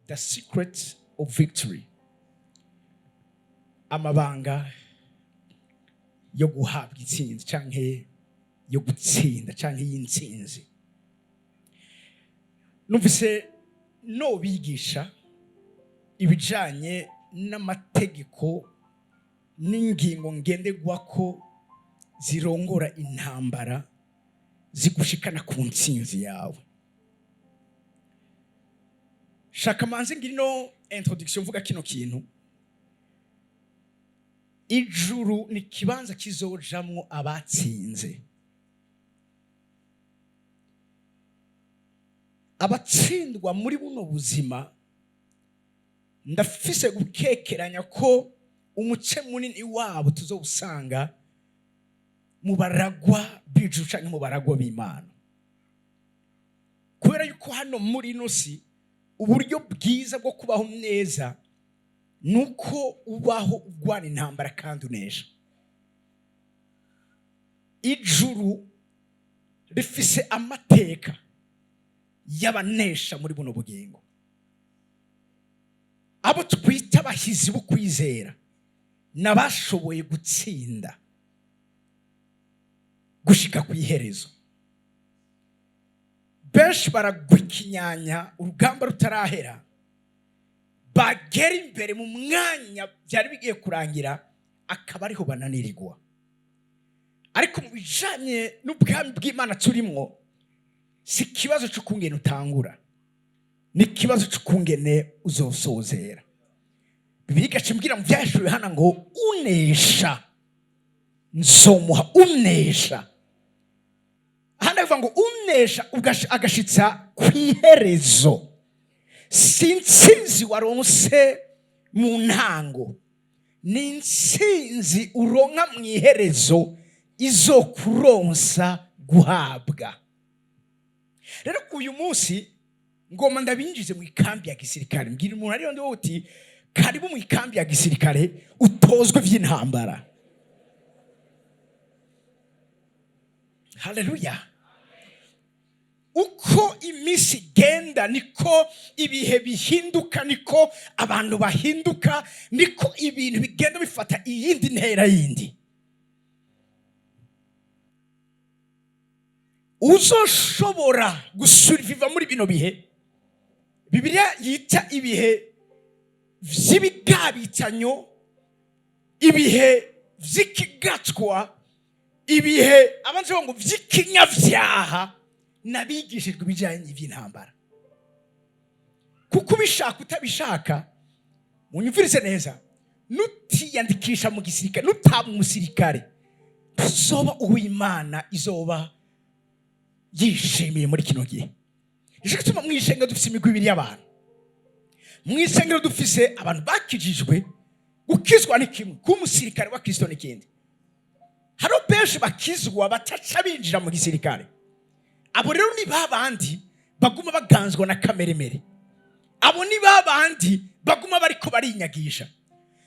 The Secret of Victory, amabanga yo guhabwa intsinzi canke yo gutsinda canke y'intsinzi. Numvise nobigisha ibijanye n'amategeko n'ingingo ngenderwako zirongora intambara zigushikana ku ntsinzi yawe. Shaka manze ngira ino introduction mvuga kino kintu: ijuru ni ikibanza kizojamwo abatsinze. Abatsindwa muri buno buzima, ndafise gukekeranya ko umuce munini wabo tuzowusanga mu baragwa b'ijuru canke mu baragwa b'Imana, kubera yuko hano muri ino si uburyo bwiza bwo kubaho neza ni uko ubaho urwana intambara kandi unesha. Ijuru rifise amateka y'abanesha muri buno bugingo, abo twita abahizi bo kwizera n'abashoboye gutsinda gushika ku iherezo. Benshi baragwa ikinyanya urugamba rutarahera, bagera imbere mu mwanya byari bigiye kurangira akaba ariho bananirirwa. Ariko mu bijanye n'ubwami bw'Imana turimwo, si ikibazo c'ukungene utangura, ni ikibazo c'ukungene uzosozera. Bibiliya igaca imbwira mu Vyahishuriwe Yohana ngo unesha nzomuha, unesha ahandi avuga ngo unesha agashitsa ku iherezo. Si intsinzi waronse mu ntango, ni intsinzi uronka mu iherezo izokuronsa guhabwa. Rero uyu munsi ngoma ndabinjize mu ikambi ya gisirikare. Mbwira umuntu ariyo ndi uti: "Karibu mu ikambi ya gisirikare, utozwe vy'intambara." Haleluya! Uko iminsi igenda niko ibihe bihinduka, niko abantu bahinduka, niko ibintu bigenda bifata iyindi ntera yindi. Uzoshobora gusuriviva muri bino bihe Bibiliya yita ibihe vy'ibigabitanyo, ibihe vy'ikigatwa, ibihe abanzi ngo vy'ikinyavyaha, nabigishijwe ibijanye n'ivy'intambara. Kuko ubishaka utabishaka, munyumvirize neza, nutiyandikisha mu gisirikare, nutaba umusirikare, tuzoba uw'Imana izoba yishimiye muri kino gihe. Nico gituma mu ishengero dufise imigwi ibiri y'abantu. Mu isengero dufise abantu bakijijwe. Gukizwa ni kimwe, kuba umusirikare wa Kristo ni ikindi. Hariho benshi bakizwa bataca binjira mu gisirikare. Abo rero ni ba bandi baguma baganzwa na kameremere, abo ni ba bandi baguma bariko barinyagisha.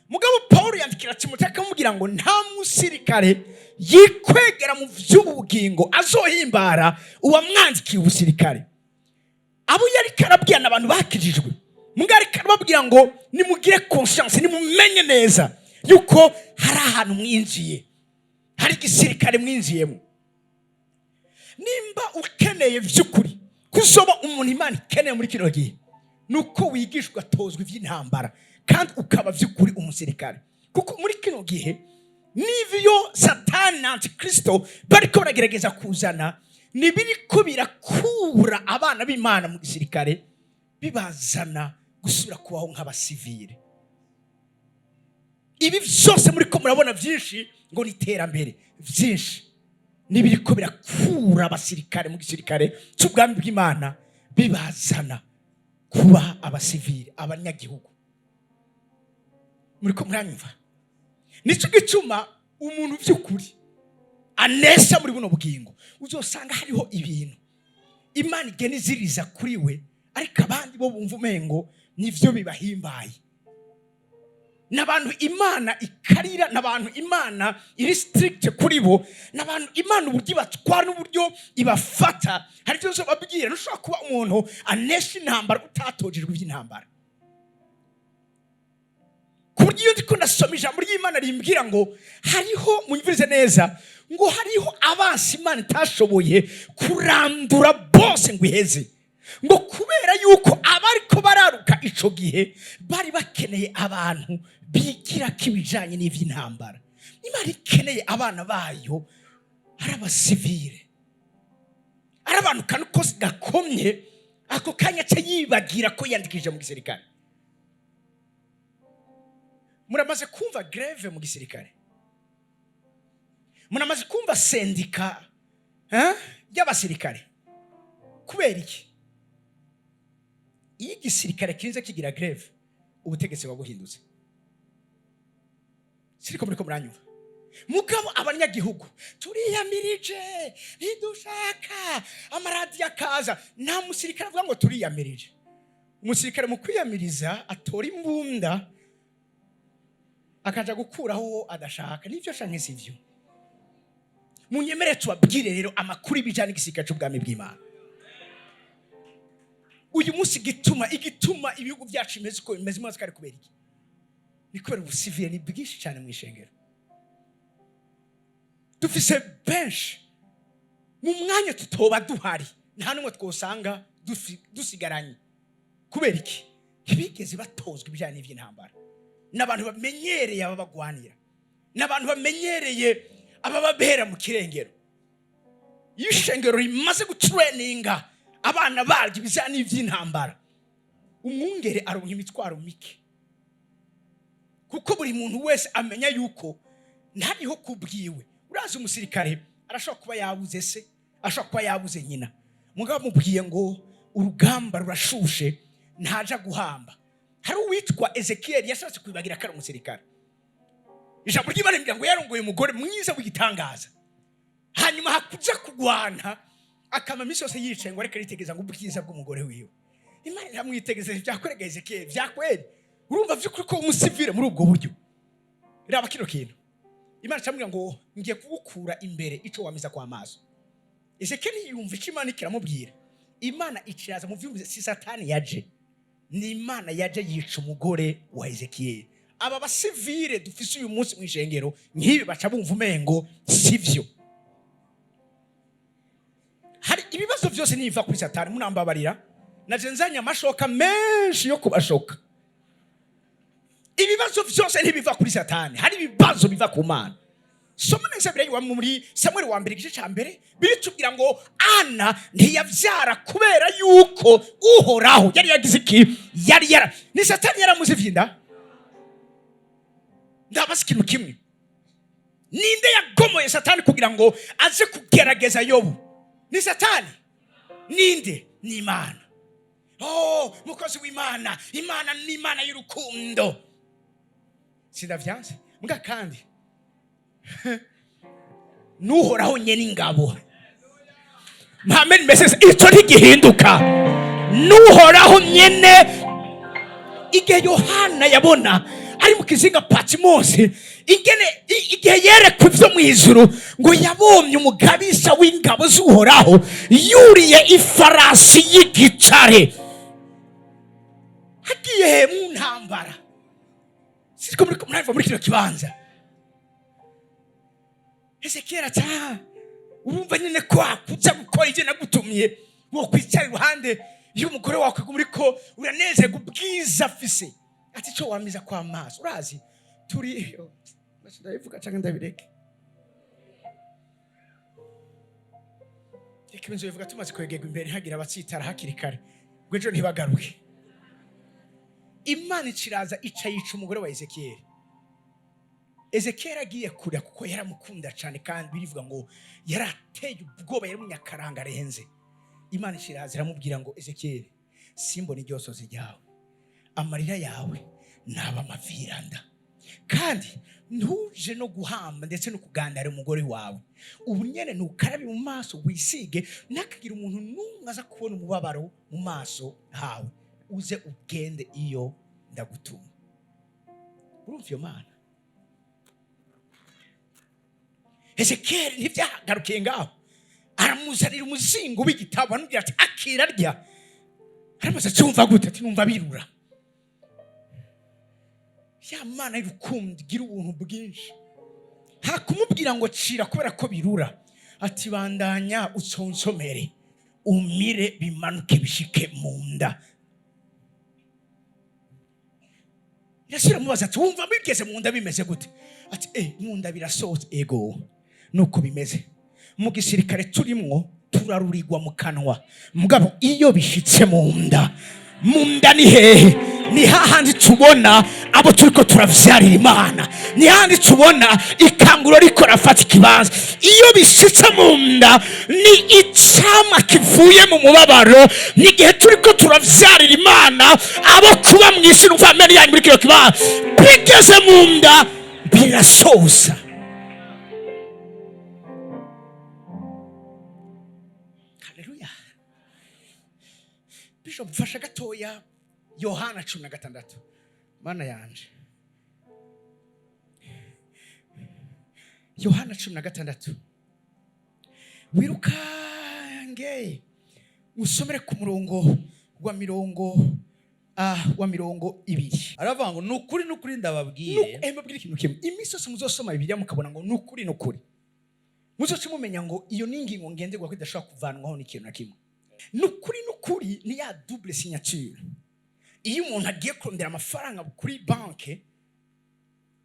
Mugabo Paul yandikira Timoteyo akamubwira ngo nta musirikare yikwegera mu vy'ubugingo azohimbara uwamwandikiye ubusirikare. Abo yariko arabwira ni abantu bakijijwe, mugabo ariko arababwira ngo nimugire conscience, nimumenye neza yuko hari ahantu mwinjiye, hari igisirikare mwinjiyemo. Nimba ukeneye vy'ukuri kuzoba umuntu Imana ikeneye muri kino gihe, nuko wigishwa ugatozwa ivy'intambara kandi ukaba vy'ukuri umusirikare. Kuko muri kino gihe n'ivyo Satani na Antikristo bariko baragerageza kuzana nibiriko birakura abana b'Imana mu gisirikare, bibazana gusubira kubaho nk'abasivile. Ibi vyose muriko murabona vyinshi ngo ni iterambere, vyinshi nibiriko birakura abasirikare mu gisirikare cy'ubwami bw'Imana, bibazana kuba abasivile, abanyagihugu. Muriko muranyumva? Nico gituma umuntu vy'ukuri anesha muri buno bugingo, uzosanga hariho ibintu Imana igenda iziriza kuri we, ariko abandi bo bumva umengo nivyo bibahimbaye. N'abantu Imana ikarira, n'abantu Imana iri strict kuri bo, n'abantu Imana uburyo ibatwara n'uburyo ibafata. Hari ibyo nzobabwira: ntushobora kuba umuntu anesha intambara utatojejwe iby'intambara. Iyo ndiko ndasoma ijambo ry'Imana rimbwira ngo hariho, munyumvirize neza, ngo hariho abansi Imana itashoboye kurandura bose ngo iheze, ngo kubera yuko abariko bararuka ico gihe bari bakeneye abantu bigira ko ibijanye n'ivy'intambara. Imana ikeneye abana bayo ari abasivile, ari abantu kantu kose gakomye ako kanya aca yibagira ko yandikishije mu gisirikare. Muramaze kumva grève mu gisirikare? Muramaze kumva syndicat, eh, y'abasirikare? Kubera iki? Iyo igisirikare kirinze kigira grève, ubutegetsi buba buhindutse. Siriko muriko muranyumva? Mugabo abanyagihugu turiyamirije, ntidushaka, amaradiyo akaza. Nta musirikare avuga ngo turiyamirije. Umusirikare mu kwiyamiriza atora imbunda akaja gukuraho uwo adashaka. Nivyo canke sivyo? Munyemere tubabwire rero amakuru y'ibijanye n'igisirikare c'ubwami bw'Imana uyu munsi. Igituma ibihugu byacu bimeze uko bimeze umunsi kari kubera iki? Ni kubera ubusivile ni bwinshi cyane mu ishengero. Dufise benshi mu mwanya tutoba duhari, nta n'umwe twosanga dusigaranye. Kubera iki? Ntibigeze batozwa ibijyanye n'iby'intambara. Ni abantu bamenyereye ababagwanira, ni abantu bamenyereye abababera mu kirengero. Iyo ishengero rimaze gutureninga abana baryo ibijyanye n'iby'intambara, umwungere aronka imitwaro mike, kuko buri muntu wese amenya yuko ntariho kubwiwe. Urazi, umusirikare arashobora kuba yabuze se, ashobora kuba yabuze nyina, mugabo amubwiye ngo urugamba rurashushe, ntaja guhamba. Hari uwitwa Ezekiyeli yashatse kwibagira ko ari umusirikare. Ijambo ry'Imana rimbwira ngo yarongoye umugore mwiza w'igitangaza, hanyuma hakuja kugwana akama iminsi yose yicaye ngo ariko aritegeza ngo ubwiza bw'umugore wiwe. Imana iramwitegereza, byakwereka Ezekiyeli, byakweri urumva vy'ukuri ko umusivile muri ubwo buryo. Raba kino kintu, Imana icamubwira ngo ngiye kugukura imbere ico wamiza kwa maso. Ezekiyeli yumva ico Imana ikiramubwira. Imana ikiraza mu vyumvise, si Satani yaje, ni Imana yaje yica umugore wa Ezekiyeli. Aba basivile dufise uyu munsi mu ishengero nk'ibi baca bumva umengo sivyo. Hari ibibazo byose niva kuri Satani. Munambabarira, naje nzanye amashoka menshi yo kubashoka. Ibibazo byose ntibiva kuri Satani, hari ibibazo biva ku Mana. Soma neza biraywa muri Samuel wa mbere igice cya mbere, biritubwira ngo Ana ntiyavyara kubera yuko Uhoraho yari yagize iki? Yari yara ni Satani yaramuzivye inda. Ndabaza ikintu kimwe: ninde yagomoye Satani kugira ngo aze kugerageza Yobu? Ni Satani? Ninde? Ni Imana. Oh, mukozi w'Imana, Imana ni Imana y'urukundo, sindavyanse mbwa, kandi nuhoraho nyene ingabo mpameni mbese icyo ntigihinduka, nuhoraho nyene. Igihe Yohana yabona ari mu kizinga Patimosi, ingene igihe yerekwa ibyo mu ijuru, ngo yabonye umugabisha w'ingabo z'Uhoraho yuriye ifarasi y'igitare hagiye mu ntambara. Siriko muri murava muri kino kibanza. Ezekiyeli ati: "Ah, urumva nyine ko wakuza gukora ibyo nagutumye, wokwicara iruhande y'umugore wawe ukaguma uriko uranezerwa ubwiza afise." Ati cyo wamiza kwa maso. Urazi turi, ndabivuga cyangwa ndabireke? Reka ibintu bivuga tumaze kwegerwa imbere, ntihagire abatsitara hakiri kare ngo ejo ntibagaruke. Imana iciraza ica yica umugore wa Ezekiyeli. Ezekiyeli agiye kurira kuko yaramukunda cyane, kandi birivuga ngo yarateye ubwoba, yari umunyakaranga arenze. Imana iciraza iramubwira ngo: "Ezekiyeli, simbona iryosozi ryawe, amarira yawe naba amaviranda, kandi ntuje no guhamba ndetse no kugandara umugore wawe. Ubu nyene ntukarabe mu maso, wisige, ntakagira umuntu n'umwe aza kubona umubabaro mu maso hawe, uze ugende iyo ndagutuma." Urumva iyo Mana? Ezekiyeli ntibyagarukiye ngaho, aramuzanira umuzingo w'igitabo, aramubwira ati: "Akira, rya." Aramubaza ati: "Wumva gute?" Ati: "Numva birura." Ya Mana y'urukundo igira ubuntu bwinshi, hakumubwira ngo cira kubera ko birura, ati: "Bandanya utsonsomere, umire, bimanuke bishike mu nda." Yesu aramubaza ati: "Wumva bigeze mu nda bimeze gute?" Ati: "Mu nda birasohotse." Ego, nuko bimeze mu gisirikare turimwo, turarurirwa mu kanwa, mugabo iyo bishitse mu nda, mu nda ni hehe? Ni hahandi tubona abo turiko turavyarira Imana, ni hahandi tubona ikanguro riko rafata ikibanza. Iyo bishitse mu nda, ni icamwa kivuye mu mubabaro, ni igihe turiko turavyarira Imana abo kuba mu isi. Numva amen yanyu muri kino kibanza. Bigeze mu nda birasoza. Haleluya! Bishop, mfasha gatoya, Yohana 16. Mana yanje, Yohana 16, wirukange usomere ku murongo wa 20. Aravuga ngo: "Ni ukuri, ni ukuri, ndababwire." Mbabwire ikintu kimwe: iminsi yose muzosoma Bibiliya mukabona ngo "ni ukuri, ni ukuri", muzoce mumenya ngo iyo ni ingingo ngenderwaho idashobora kuvanwaho n'ikintu na kimwe. Ni ukuri, ni ukuri, ni ya double signature. Iyo umuntu agiye kurondera amafaranga kuri banke,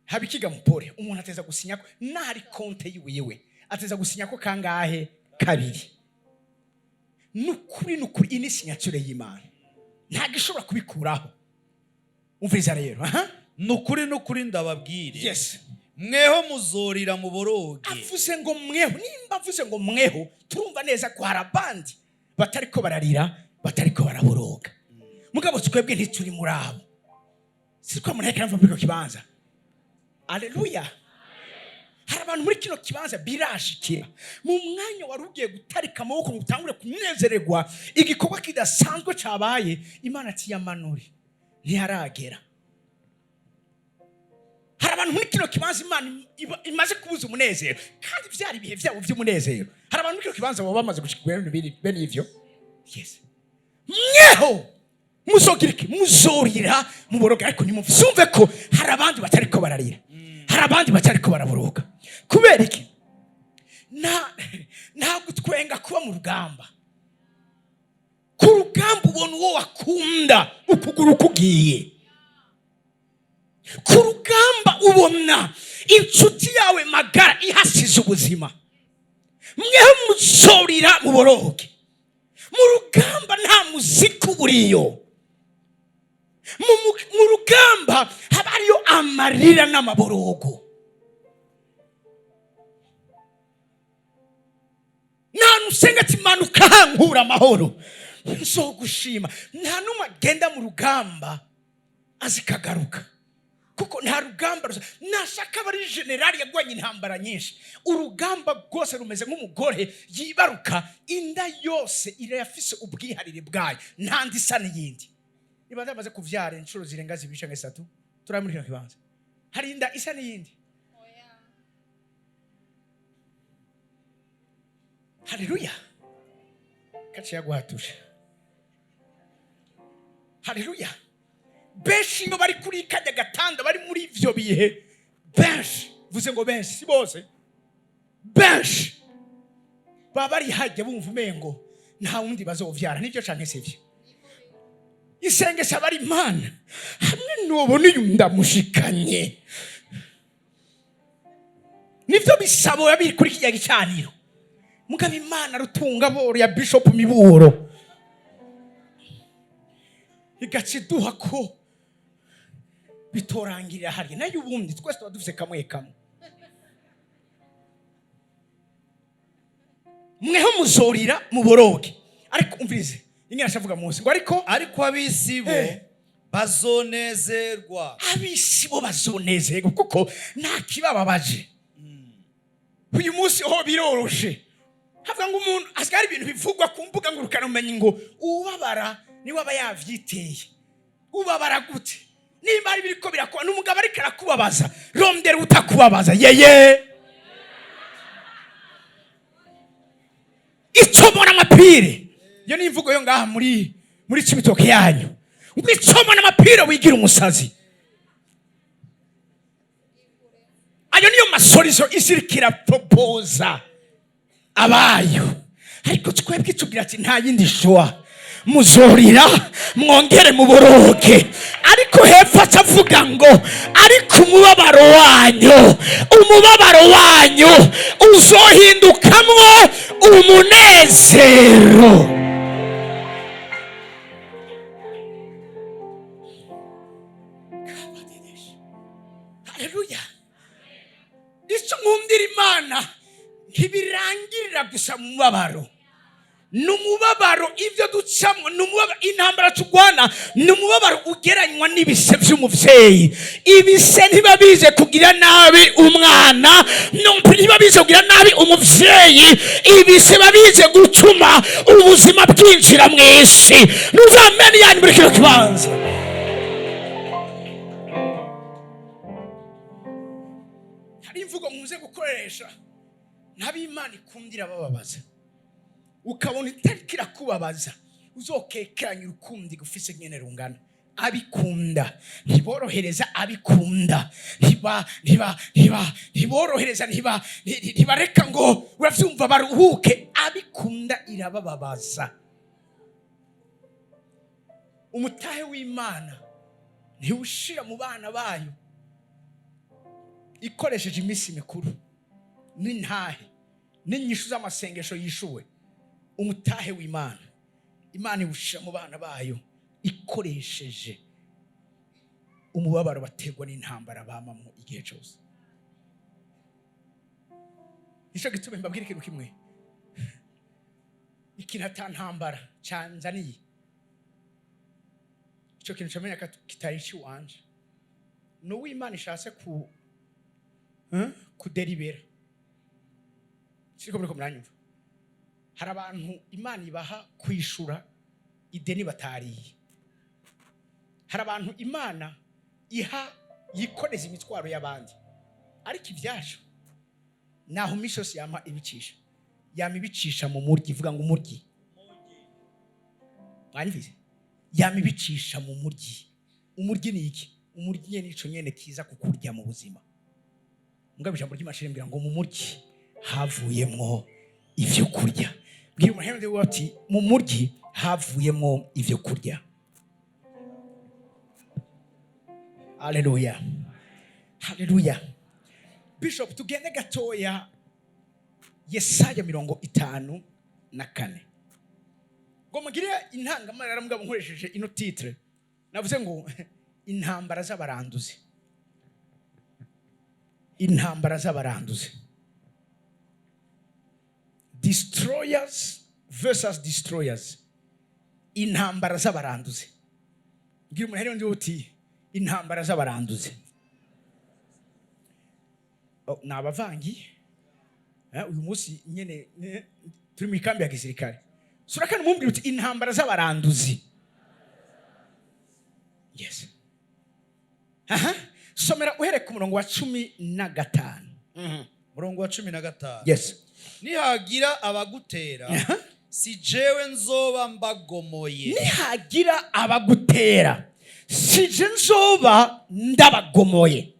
haba ikiga mupore, umuntu ateza gusinya ko n'ahari konte yiwiwe, ateza gusinya ko kangahe? Kabiri. Ni ukuri, ni ukuri, iyi ni signature y'Imana, ntabwo ishobora kubikuraho. Umviriza rero, aha. "Ni ukuri, ni ukuri, ndababwire, mweho muzorira muboroge." Avuze ngo mweho. Nimba avuze ngo mweho, turumva neza ko hari abandi batariko bararira, batariko baraboroga, mugabo twebwe ntituri muri abo. Siko mureka mva muri kino kibanza? Aleluya! Hari abantu muri kino kibanza birashikira mu mwanya wari ugiye gutarika amaboko ngo utangure kunezererwa igikorwa kidasanzwe cabaye, Imana ati: "Yamanure, ntiharagera." Hari abantu muri kino kibanza Imana imaze kubuza umunezero, kandi byari ibihe byabo by'umunezero. Hari abantu muri kino kibanza baba bamaze gushikirwa bene ivyo. Yes, mweho muzogira iki? Muzorira muboroga, ariko ntimuvyumve ko hari abandi batariko bararira, hari abandi batariko baraboroga. Kubera iki? Nta gutwenga kuba mu rugamba. Ku rugamba ubona uwo wakunda ukuguru kugiye. Ku rugamba ubona inshuti yawe magara ihasize ubuzima. Mweho muzorira muboroge. Mu rugamba nta muziki uburiyo. Mu rugamba haba hariyo amarira n'amaborogo. Nta nusenga ati: "Manuka hankura amahoro, nzogushima." Nta n'umwe agenda mu rugamba azikagaruka, kuko nta rugamba nashaka aba ari generali yagwanye intambara nyinshi. Urugamba rwose rumeze nk'umugore yibaruka, inda yose irayafise ubwiharire bwayo, nta ndi isa n'iyindi. Niba ndamaze kuvyara inshuro zirenga zibiri canke zitatu, turi muri kino kibanza, hari inda isa n'iyindi? Haleluya! Kaci yaguhatusha. Haleluya! Benshi iyo bari kuri kajya gatanda, bari muri ivyo bihe, benshi, vuze ngo benshi, si bose, benshi baba bari hajya bumva umengo nta wundi bazovyara. Nibyo canke sivyo? Isengesho aba ari: "Imana, hamwe nubona uyu ndamushikanye." Nivyo bisabo biba biri kuri kijya gicaniro. Mugabo Imana rutunga boro ya Bishop Miburo igaca iduha ko bitorangirira hariya. Nayo ubundi twese tuba dufise kamwe kamwe. Mweho muzorira muboroge. Ariko umvirize ingene ashavuga munsi ngo ariko "Ariko ab'isi bo bazonezerwa." Ab'isi bo bazonezerwa, kuko nta kibababaje uyu munsi ho biroroshe. Havuga ngo umuntu asigaye hari ibintu bivugwa ku mbuga ngurukanabumenyi ngo ubabara niwe aba yavyiteye. Ubabara gute nimba ari biriko birakuba n'umugabo ariko arakubabaza? Rondera utakubabaza yeye. Icomora amapire, iyo ni imvugo yo ngaha muri Cibitoke yanyu, ngo icomora amapire wigira umusazi. Ayo niyo ma solutions isi iriko irapropoza abayo, ariko twebwe tubwira ati nta yindi choix, muzorira mwongere muboroge. Ariko hepfo acavuga ngo ariko umubabaro wanyu, umubabaro wanyu uzohindukamwo umunezero. Haleluya! Icyo nkundira Imana, ntibirangirira gusa mu mubabaro. Ni umubabaro, ibyo ducamo ni umubabaro, intambara turwana ni umubabaro ugeranywa n'ibise by'umubyeyi. Ibise ntiba bize kugira nabi umwana, ntiba bize kugira nabi umubyeyi. Ibise biba bize gutuma ubuzima bwinjira mu isi. Ntuzamene yanyu muri kino kibanza. Hari imvugo nkunze gukoresha: n'ab'Imana ikundira bababaza. Ukabona itariki irakubabaza, uzokekeranya urukundo igufise nyene rungana. Abikunda ntiborohereza, abikunda ntiba ntiba ntiba ntiborohereza, ntiba ntibareka ngo uravyumva baruhuke. Abikunda irabababaza. Umutahe w'Imana ntiwushira mu bana bayo ikoresheje iminsi mikuru n'intahe n'inyishu z'amasengesho yishuwe. Umutahe w'Imana, Imana iwushira mu bana bayo ikoresheje umubabaro baterwa n'intambara bamamo igihe cyose. Nicyo gituma mbabwira ikintu kimwe: ikintu ata ntambara canzaniye, icyo kintu camenya ko kitari icy'iwanje, ni uw'Imana ishatse ku kuderibera. Siko muriko muranyumva? Hari abantu Imana ibaha kwishura ideni batariye. Hari abantu Imana iha yikoreza imitwaro y'abandi. Ariko ibyacu, naho iminsi yose yama ibicisha, yama ibicisha mu muryi. Ivuga ngo umuryi. Mwanyumvise? Yama ibicisha mu muryi. Umuryi ni iki? Umuryi nyene nico nyene kiza kukurya mu buzima. Mugabo ijambo ry'Imana rimbwira ngo mu muryi havuyemwo ivyo kurya. Bwira umuhembe we ati mu muryi havuyemwo ivyo kurya. Haleluya, haleluya! Bishop, tugende gatoya Yesaya 54, ngo mugire intangamarara. Mugabo nkoresheje ino titre navuze ngo intambara z'abaranduzi, intambara z'abaranduzi, destroyers versus destroyers, intambara z'abaranduzi. Bwira umuntu hariyo ndi uti intambara z'abaranduzi. Oh, ni abavangi. Uyu munsi nyene turi mu ikambi ya gisirikare. Sura kandi mumbwira uti intambara z'abaranduzi. Yes, aha somera uhereye ku murongo wa 15. Murongo wa 15. Yes. Nihagira abagutera, si jewe nzoba mbagomoye. Nihagira abagutera, sije nzoba ndabagomoye.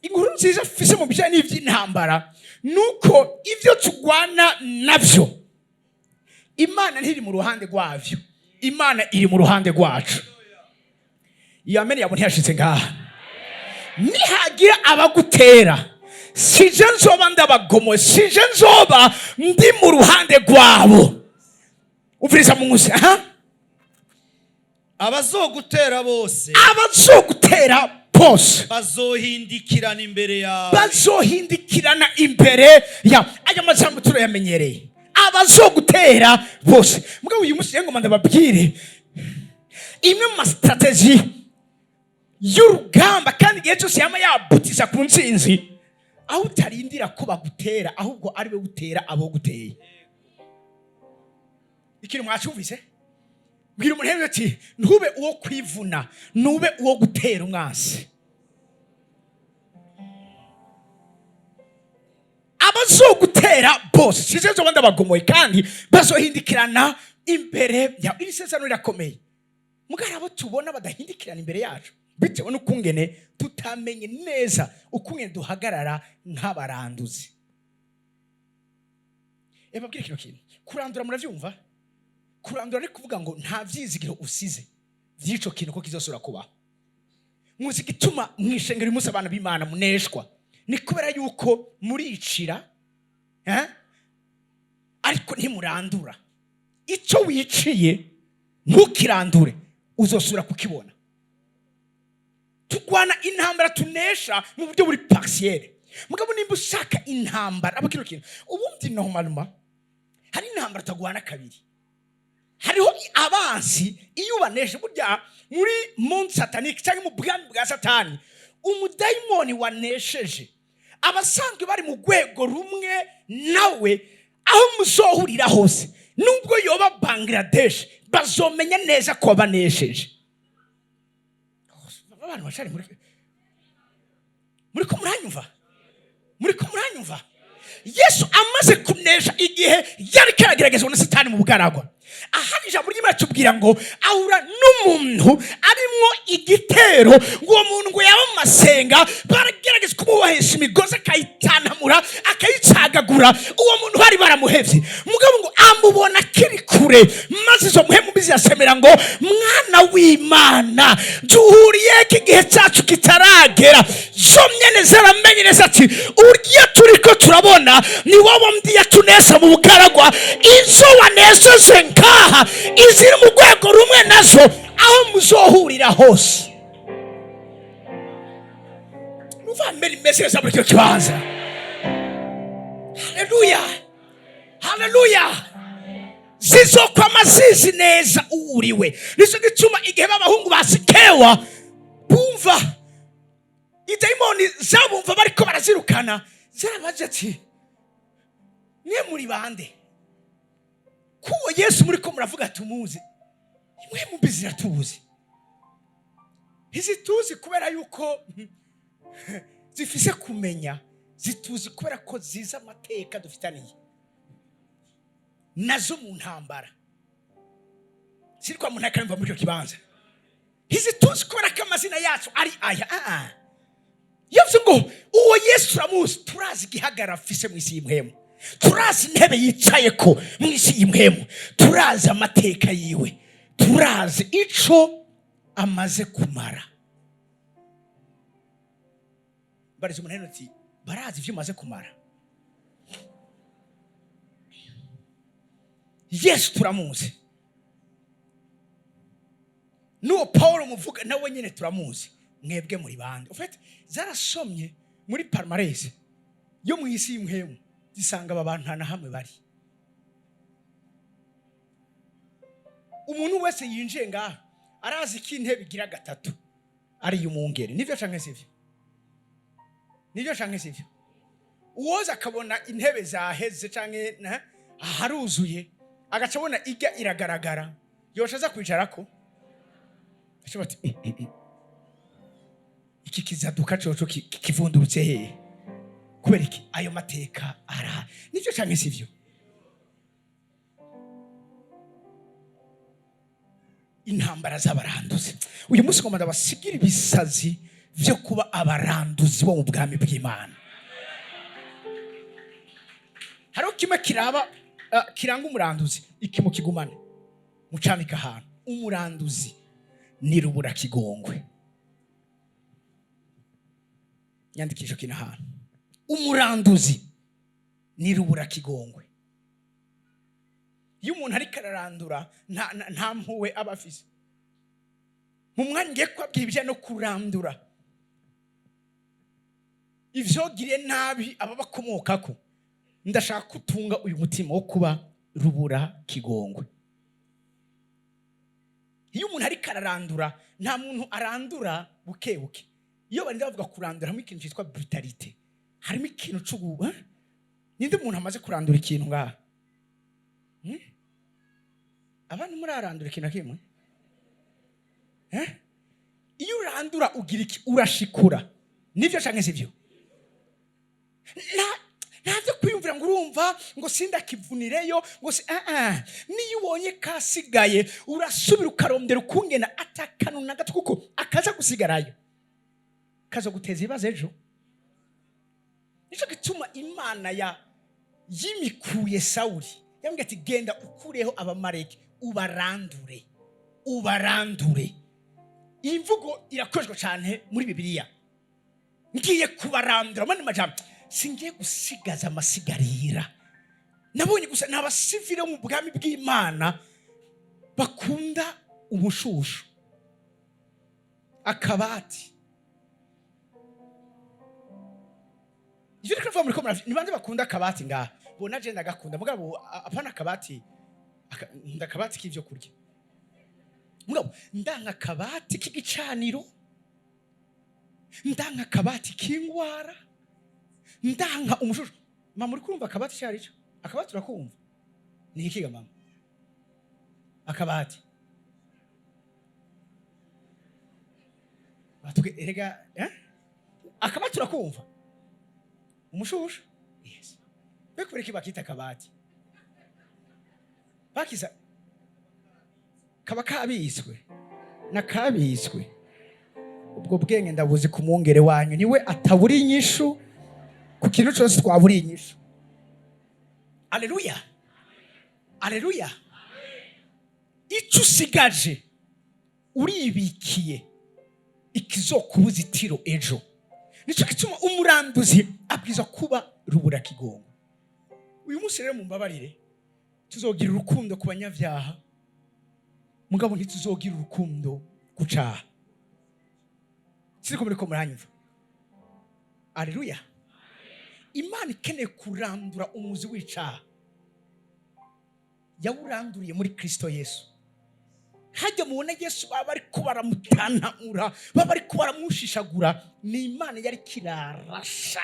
Inkuru nziza mfise mu bijyanye n'iby'intambara nuko ibyo turwana nabyo, Imana ntiri mu ruhande rwabyo, Imana iri mu ruhande rwacu. Iyo amene yabo ntiyashitse ngaha. Nihagira abagutera, sije nzoba ndabagomoye, sije nzoba ndi mu ruhande rwabo. Umviriza munsi aha. Abazogutera bose, Abazogutera bose, bazohindikirana imbere yawe. Bazohindikirana imbere ya. Aya majambo turayamenyereye, abazogutera bose. Mugabo uyu munsi rero ngoma ndababwire imwe mu ma stratégies y'urugamba, kandi igihe cyose yama yabutisa ku ntsinzi, aho utarindira ko bagutera, ahubwo ari we utera abo guteye. Ikintu mwacumvise? Bwira umuntu ati ntube uwo kwivuna, ntube uwo gutera umwansi. Abazogutera bose, size nzoba ndabagomoye, kandi bazohindikirana imbere yawe. Iri sezerano rirakomeye. Mugabo abo tubona badahindikirana imbere yacu. Bitewe n'ukungene tutamenye neza ukungene duhagarara nk'abaranduzi. Ebabwire kino kintu: kurandura, muravyumva, kurandura ni kuvuga ngo nta vyizigiro usize vy'ico kintu ko kizosubira kubaho. Muzi igituma mwishengero uyu munsi abana b'Imana muneshwa? Ni kubera yuko muricira, eh? Ariko ntimurandura. Icyo wiciye ntukirandure, uzosubira kukibona. Turwana intambara tunesha mu buryo buri partiel. Mugabo nimba ushaka intambara aba kino kintu, ubundi normalement hari intambara utagwana kabiri. Hariho abansi iyo ubanesha, burya muri monde satanique cyangwa mu bwami bwa Satani, umudayimoni wanesheje abasanzwe bari mu rwego rumwe nawe, aho muzohurira hose, nubwo yoba Bangladesh, bazomenya neza ko wabanesheje. Abantu bacari muri ko muranyumva? Muri ko muranyumva? Yesu amaze kunesha, igihe yari karageragezwa na Satani mu bugaragwa, ahari ijambo ry'Imana tubwira ngo ahura n'umuntu arimwo igitero, ngo uwo muntu ngo yaba mu masenga, baragerageza kumubohesha imigozi akayitantamura, akayicagagura. Uwo muntu bari baramuhevye, mugabo ngo amubona akiri kure, maze izo mpwemu mbi zirasemera ngo: "Mwana w'Imana, duhuriye ko igihe cyacu kitaragera?" Zo nyene zaramenye neza ati: "Urya turiko turabona ni wowe mbi yatunesa mu bugaragwa." Izo wanesheje ngaha, iziri mu rwego rumwe nazo, aho muzohurira hose. Numva mbere imeze neza muri icyo kibanza. Haleluya, haleluya! Zizokwama zizi neza uwuriwe. Nicyo gituma igihe b'abahungu ba Sikewa bumva idayimoni zabumva bariko barazirukana, zarabaje ati: "Mwe muri bande kuwo Yesu muri ko muravuga tumuzi?" Imwe mumbi ziratuzi. Ntizituzi kubera yuko zifise kumenya, zituzi kubera ko zizi amateka dufitaniye nazo mu ntambara. Sirikwa mu ntaka muri icyo kibanza. Ntizituzi kubera ko amazina yacu ari aya. Ah, ah. Yavuze ngo uwo Yesu turamuzi, turazi igihagararo afise mu isi y'impwemu, turazi intebe yicaye ko mu isi y'impwemu, turazi amateka yiwe, turazi ico amaze kumara. Bariza umuntu ati: "Barazi ivyo umaze kumara?" Yesu turamuzi, n'uwo Paul muvuga nawe nyine turamuzi, mwebwe muri bande? Ufite zarasomye muri palmarès yo mu isi y'impwemu, zisanga aba bantu nta na hamwe bari. Umuntu wese yinjiye ngaha arazi ko intebe igira gatatu ari iy'umwungeri. Nibyo canke sivyo? Nibyo canke sivyo? Uwoza akabona intebe zaheze canke haruzuye, agaca abona ijya iragaragara, yoca aza kwicarako, aca bati: Iki kizaduka coco kivundurutse hehe?" Kubera iki? Ayo mateka ara. Nibyo canke sivyo? Intambara z'abaranduzi. Uyu munsi ngomba ndabasigira ibisazi vyo kuba abaranduzi bo mu bwami bw'Imana. Hariho kimwe kiraba, kiranga umuranduzi, iki mukigumane, mucamika ahantu: umuranduzi ni rubura kigongwe. Nyandikisho kino ahantu: umuranduzi ni rubura kigongwe. Iyo umuntu ariko ararandura, nta mpuwe aba afise. Mu mwanya ngiye kubabwira ibijyanye no kurandura ivyogiriye nabi ababakomokako, ndashaka kutunga uyu mutima wo kuba rubura kigongwe. Iyo umuntu ariko ararandura, nta muntu arandura buke buke. Iyo barinda bavuga kurandura, harimo ikintu cyitwa brutalité, harimo ikintu c'ugu, eh? Ninde muntu amaze kurandura ikintu ngaha? Abantu murarandura ikintu na kimwe, eh? Iyo urandura ugira iki? Urashikura. Nivyo canke sivyo? Nta byo kwiyumvira. Kwiyumvira ngo urumva ngo sindakivunireyo ngo si ah ah. Niyo ubonye kasigaye, urasubira ukarondera ukungena atakanu na gato, kuko akaza gusigarayo kaza guteza ibibazo ejo. Nicyo gituma Imana ya yimikuye Sawuli, yambwiye ati: "Genda ukureho Abamareki, ubarandure, ubarandure." Iyi mvugo irakoreshwa cyane muri Bibiliya: "Ngiye kubarandura." Mu majambo, singiye gusigaza amasigarira. Nabonye gusa ni abasivile bo mu bwami bw'Imana bakunda ubushushu, akabati. Ivyo ndiko ndavuga, muriko ni bande bakunda akabati ngaha? Bona je ndagakunda, mugabo apana akabati nkunda akabati k'ivyo kurya, mugabo ndanka akabati k'igicaniro, ndanka akabati k'ingwara, ndanka umushushu. Mama, uri kurumva akabati icyo aricyo? Akabati urakumva ni ikiga, mama? Akabati. Erega eh? Akabati urakumva umushushu? Yes. Bekubera iki bakita akabati? Bakiza kaba kabitswe nakabitswe. Ubwo bwenge ndabuzi ku mwungere wanyu, niwe atabura inyishu ku kintu cyose twaburiye inyishu. Aleluya, aleluya! Icyo usigaje, uribikiye ikizokubuza itiro ejo. Nicyo gituma umuranduzi abwiza kuba ruburakigongo. Uyu munsi rero, mumbabarire, tuzogira urukundo ku banyabyaha, mugabo ntituzogira urukundo ku caha. Siriko muriko muranyumva? Aleluya! Imana ikeneye kurandura umuzi w'icaha, yawuranduriye muri Kristo Yesu. Hajya mubona Yesu baba bariko baramutantamura, baba bariko baramushishagura, ni Imana yari kirarasha,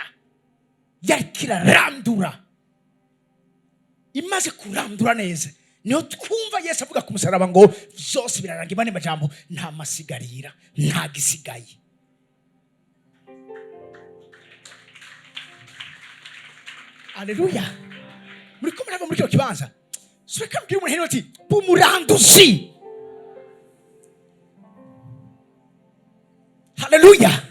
yari kirarandura. Imaze kurandura neza, niho twumva Yesu avuga ku musaraba ngo: "Byose birarangira." Imana majambo, nta masigarira, nta gisigaye. Aleluya! Muri ko murava muri kino kibanza, sureka mbwira umuntu hino ati: "Bumuranduzi." Haleluya!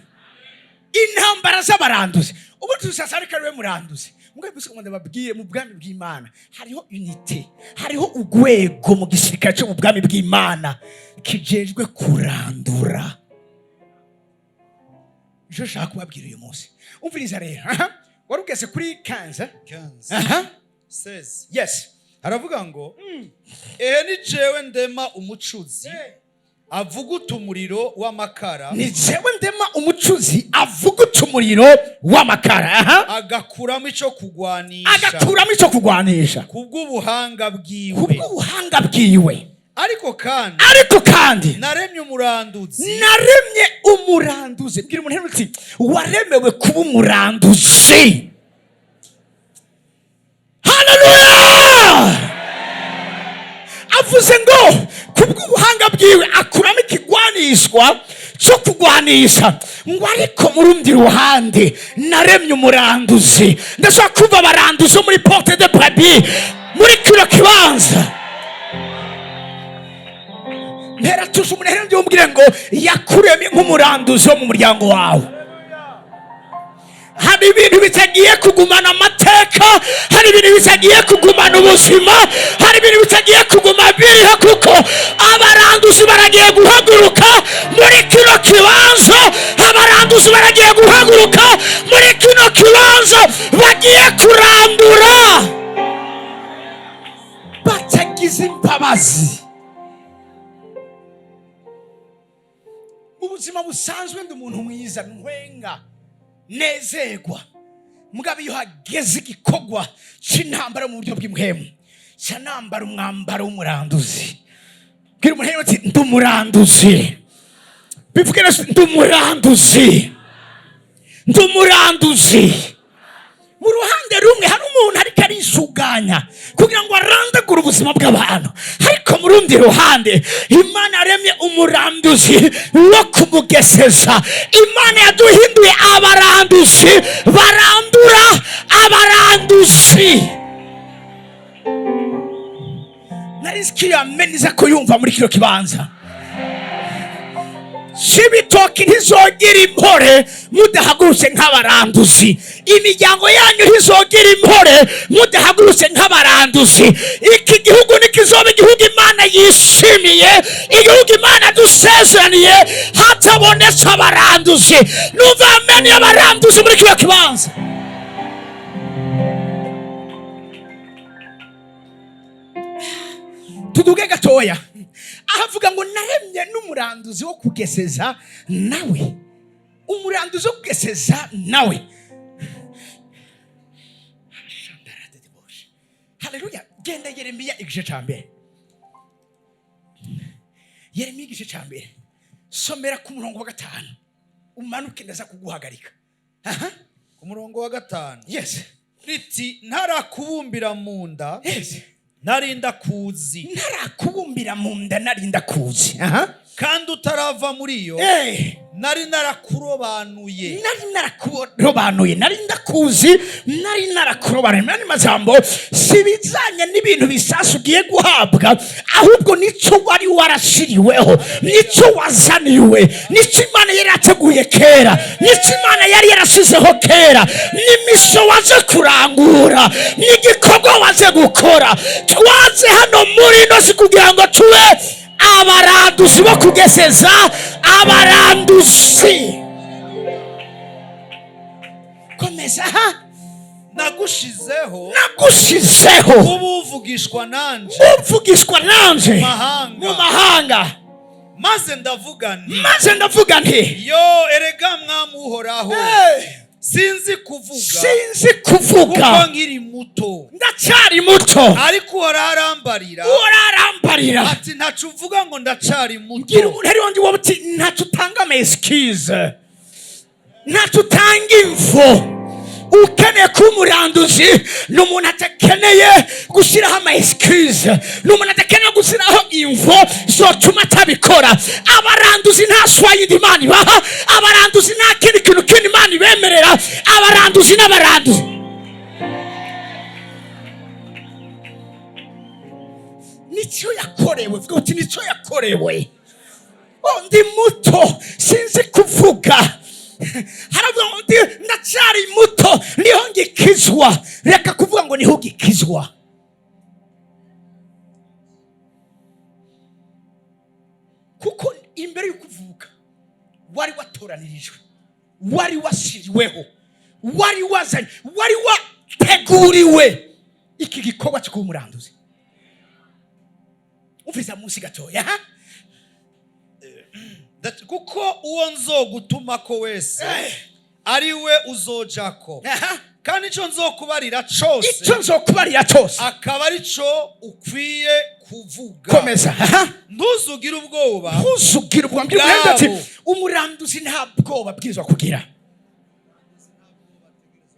Intambara z'abaranduzi. Ubu tusasa, ariko ariwe muranduzi. Mugabo gusa ngo ndababwire, mu bwami bw'Imana hariho unité, hariho urwego mu gisirikare cyo mu bwami bw'Imana kijejwe kurandura. Icyo nshaka kubabwira uyu munsi, umviriza rero. Aha wari ugeze kuri 15. 15. Aha. 16. Yes. Haravuga ngo: "Ehe, ni jewe ndema umucuzi avuguta umuriro w'amakara." Ni jewe ndema umucuzi avuguta umuriro w'amakara. Aha. Agakuramo ico kugwanisha. Agakuramo icyo kugwanisha. Kubw'ubuhanga bwiwe. Kubw'ubuhanga bwiwe. Ariko kandi, ariko kandi, naremye umuranduzi. Naremye umuranduzi. Bwira umuntu uti: "Waremewe kuba umuranduzi." Haleluya! Avuze ngo kubw'ubuhanga bwiwe akuramo ikigwanishwa cyo kugwanisha, ngo ariko mu rundi ruhande naremye umuranduzi. Ndashobora kumva abaranduzi bo muri Porte de Brebis muri kino kibanza. Ntera tuje umuntu rero, ndimubwire ngo yakuremye nk'umuranduzi wo mu muryango wawe. Hari ibintu bitagiye kugumana amateka, hari ibintu bitagiye kugumana ubuzima, hari ibintu bitagiye kuguma biriho, kuko abaranduzi baragiye guhaguruka muri kino kibanza. Abaranduzi baragiye guhaguruka muri kino kibanza, bagiye kurandura batagize imbabazi. Mu buzima busanzwe ndi umuntu mwiza, ntwenga, nezerwa, mugabo iyo hageze igikorwa c'intambara mu buryo bw'impwemu, ca nambara umwambaro w'umuranduzi. Bwira umuntu ati: "Ndi umuranduzi." Bivuge neza: "Ndi umuranduzi, ndi umuranduzi." Mu ruhande rumwe hari umuntu ariko arisuganya kugira ngo arandagure ubuzima bw'abantu, ariko mu rundi ruhande Imana yaremye umuranduzi wo kumugeseza. Imana yaduhinduye abaranduzi barandura. Abaranduzi, nari nzi ko iyo amen iza kuyumva muri kino kibanza. Cibitoki ntizogira impore mudahagurutse nk'abaranduzi. Imiryango yanyu ntizogira impore mudahagurutse nk'abaranduzi. Iki gihugu ntikizoba igihugu Imana yishimiye, igihugu Imana dusezeraniye, hatabonetse abaranduzi. Numva amen y'abaranduzi muri kino kibanza. Tuduge gatoya, ahavuga ngo naremye n'umuranduzi wo kugeseza nawe, umuranduzi wo kugeseza nawe. Haleluya! Genda Yeremiya igice ca mbere, Yeremiya igice ca mbere, somera ku murongo wa 5 umanuke, ndaza kuguhagarika. Aha. Ku murongo wa 5. Yes. Riti: "Ntarakubumbira mu nda, nari ndakuzi." Ntarakubumbira mu nda nari ndakuzi. Aha. "Kandi utarava muri yo, nari narakurobanuye." Nari narakurobanuye, nari ndakuzi, nari narakurobanuye. Mu yandi majambo, si ibijanye n'ibintu bisasa ugiye guhabwa, ahubwo nico wari warashiriweho, nico wazaniwe, nico Imana yari yateguye kera, nico Imana yari yarashizeho kera, n'imiso waje kurangura, n'igikorwa waje gukora. Twaze hano muri ino si kugira ngo tube abaranduzi bo kugeseza abaranduzi. Komeza ha. "Nagushizeho Nagushizeho kuba uvugishwa nanje uvugishwa nanje mahanga." Mu mahanga. "Maze ndavuga nti: Maze ndavuga nti: Yo, erega Mwami Uhoraho, Hey, sinzi kuvuga, sinzi kuko kuvuga, nkiri muto. Ndacyari muto. Ariko Uhoraho arambarira Uhoraho arambarira ati: Ntaco uvuga ngo ndacari Ngira muto. umuntu ari wandi wowe uti ntacyo utanga ama excuse, ntacyo utanga imvo. Ukeneye kuba umuranduzi ni umuntu adakeneye gushyiraho ama excuse, ni umuntu adakeneye gushyiraho imvo zotuma atabikora. Abaranduzi nta choix yindi Imana ibaha, abaranduzi nta kindi kintu kindi Imana ibemerera. Abaranduzi n'abaranduzi nicyo yakorewe. Vuga uti nicyo yakorewe. Oh, ndi muto, sinzi kuvuga. Haravuga ngo ndacyari muto, niho ngikizwa. Reka kuvuga ngo niho ugikizwa, kuko imbere y'uko uvuka wari watoranirijwe, wari washyiriweho, wari wazanye, wari wateguriwe iki gikorwa cyo kuba umuranduzi. Umviriza munsi gatoya, ha? "Kuko uwo nzogutumako wese ari we uzojako, kandi ico nzokubarira cose, Icyo nzokubarira cyose, akaba ari co ukwiye kuvuga. Komeza, aha. Ntuzugire ubwoba Ntuzugire ubwoba. Mbwira umuntu ati bwabo. Umuranduzi nta bwoba bwirizwa kugira.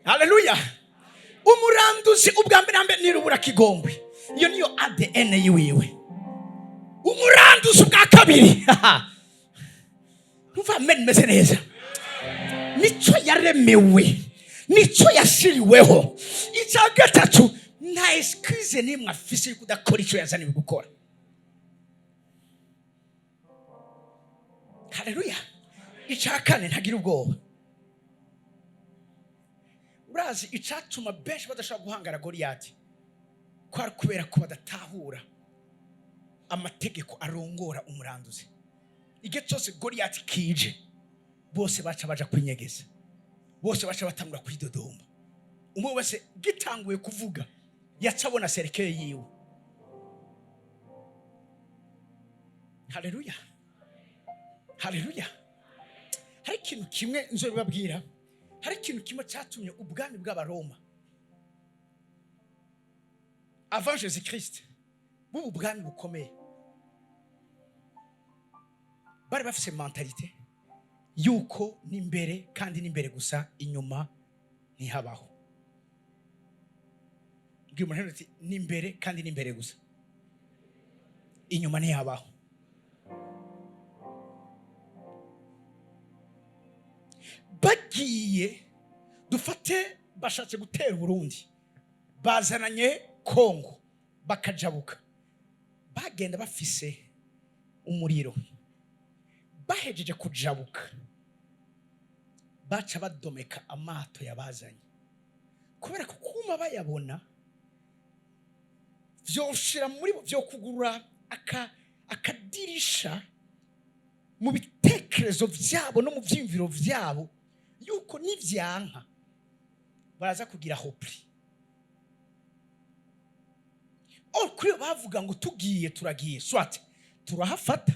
Haleluya! Umuranduzi ubwa mbere na mbere nirubura kigongwe, iyo niyo ADN yiwiwe. Umuranduzi ubwa kabiri, ntumva amen meze neza, nico yaremewe, nico yashiriweho. Icya gatatu, nta excuse n'imwe afise yo kudakora icyo yazaniwe gukora. Haleluya! Icya kane, ntagira ubwoba. Urazi icyatuma benshi badashobora guhangara Goliyati? Kwari kubera ko badatahura amategeko arongora umuranduzi. Igihe cyose Goliyati kije, bose baca baja kwinyegeza, bose baca batangura kwidodomba. Umwe wese gitanguye kuvuga yaca abona cercueil yiwe. Haleluya, haleluya! Hari ikintu kimwe nzobibabwira. Hari ikintu kimwe cyatumye ubwami bw'Abaroma avant Jésus Christ buba ubwami bukomeye. Bari bafise mentalité yuko n'imbere kandi n'imbere gusa, inyuma ntihabaho. Bwira umuntu ati n'imbere kandi n'imbere gusa, inyuma ntihabaho. Bagiye, dufate Bashatse gutera Uburundi, bazananye Kongo, bakajabuka, bagenda bafise umuriro. Bahejeje kujabuka, baca badomeka amato yabazanye, kubera ko kuma bayabona vyoshira muri bo, vyo kugurura akadirisha mu bitekerezo vyabo no mu vyiyumviro vyabo yuko nivyanka baraza kugira repli. Or kuri bo bavuga ngo tugiye turagiye, soit turahafata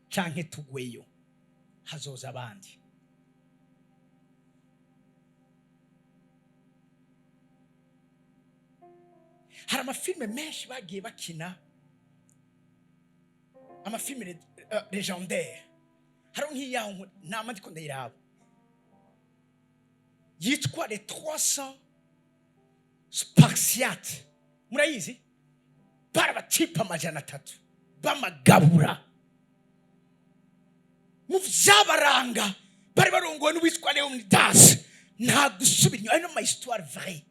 canke tugweyo, hazoza abandi. Hari amafilme menshi bagiye bakina, amafilme légendaire. Hariho nk'iyaho nama ndiko ndayiraba yitwa Les 300 Spartiates. Murayizi? Bari abatipe 300 b'amagabura. Mu vyabaranga, bari barongowe n'uwitwa Leonidas. Nta gusubira inyuma. Ayo ni ama histoire vraie.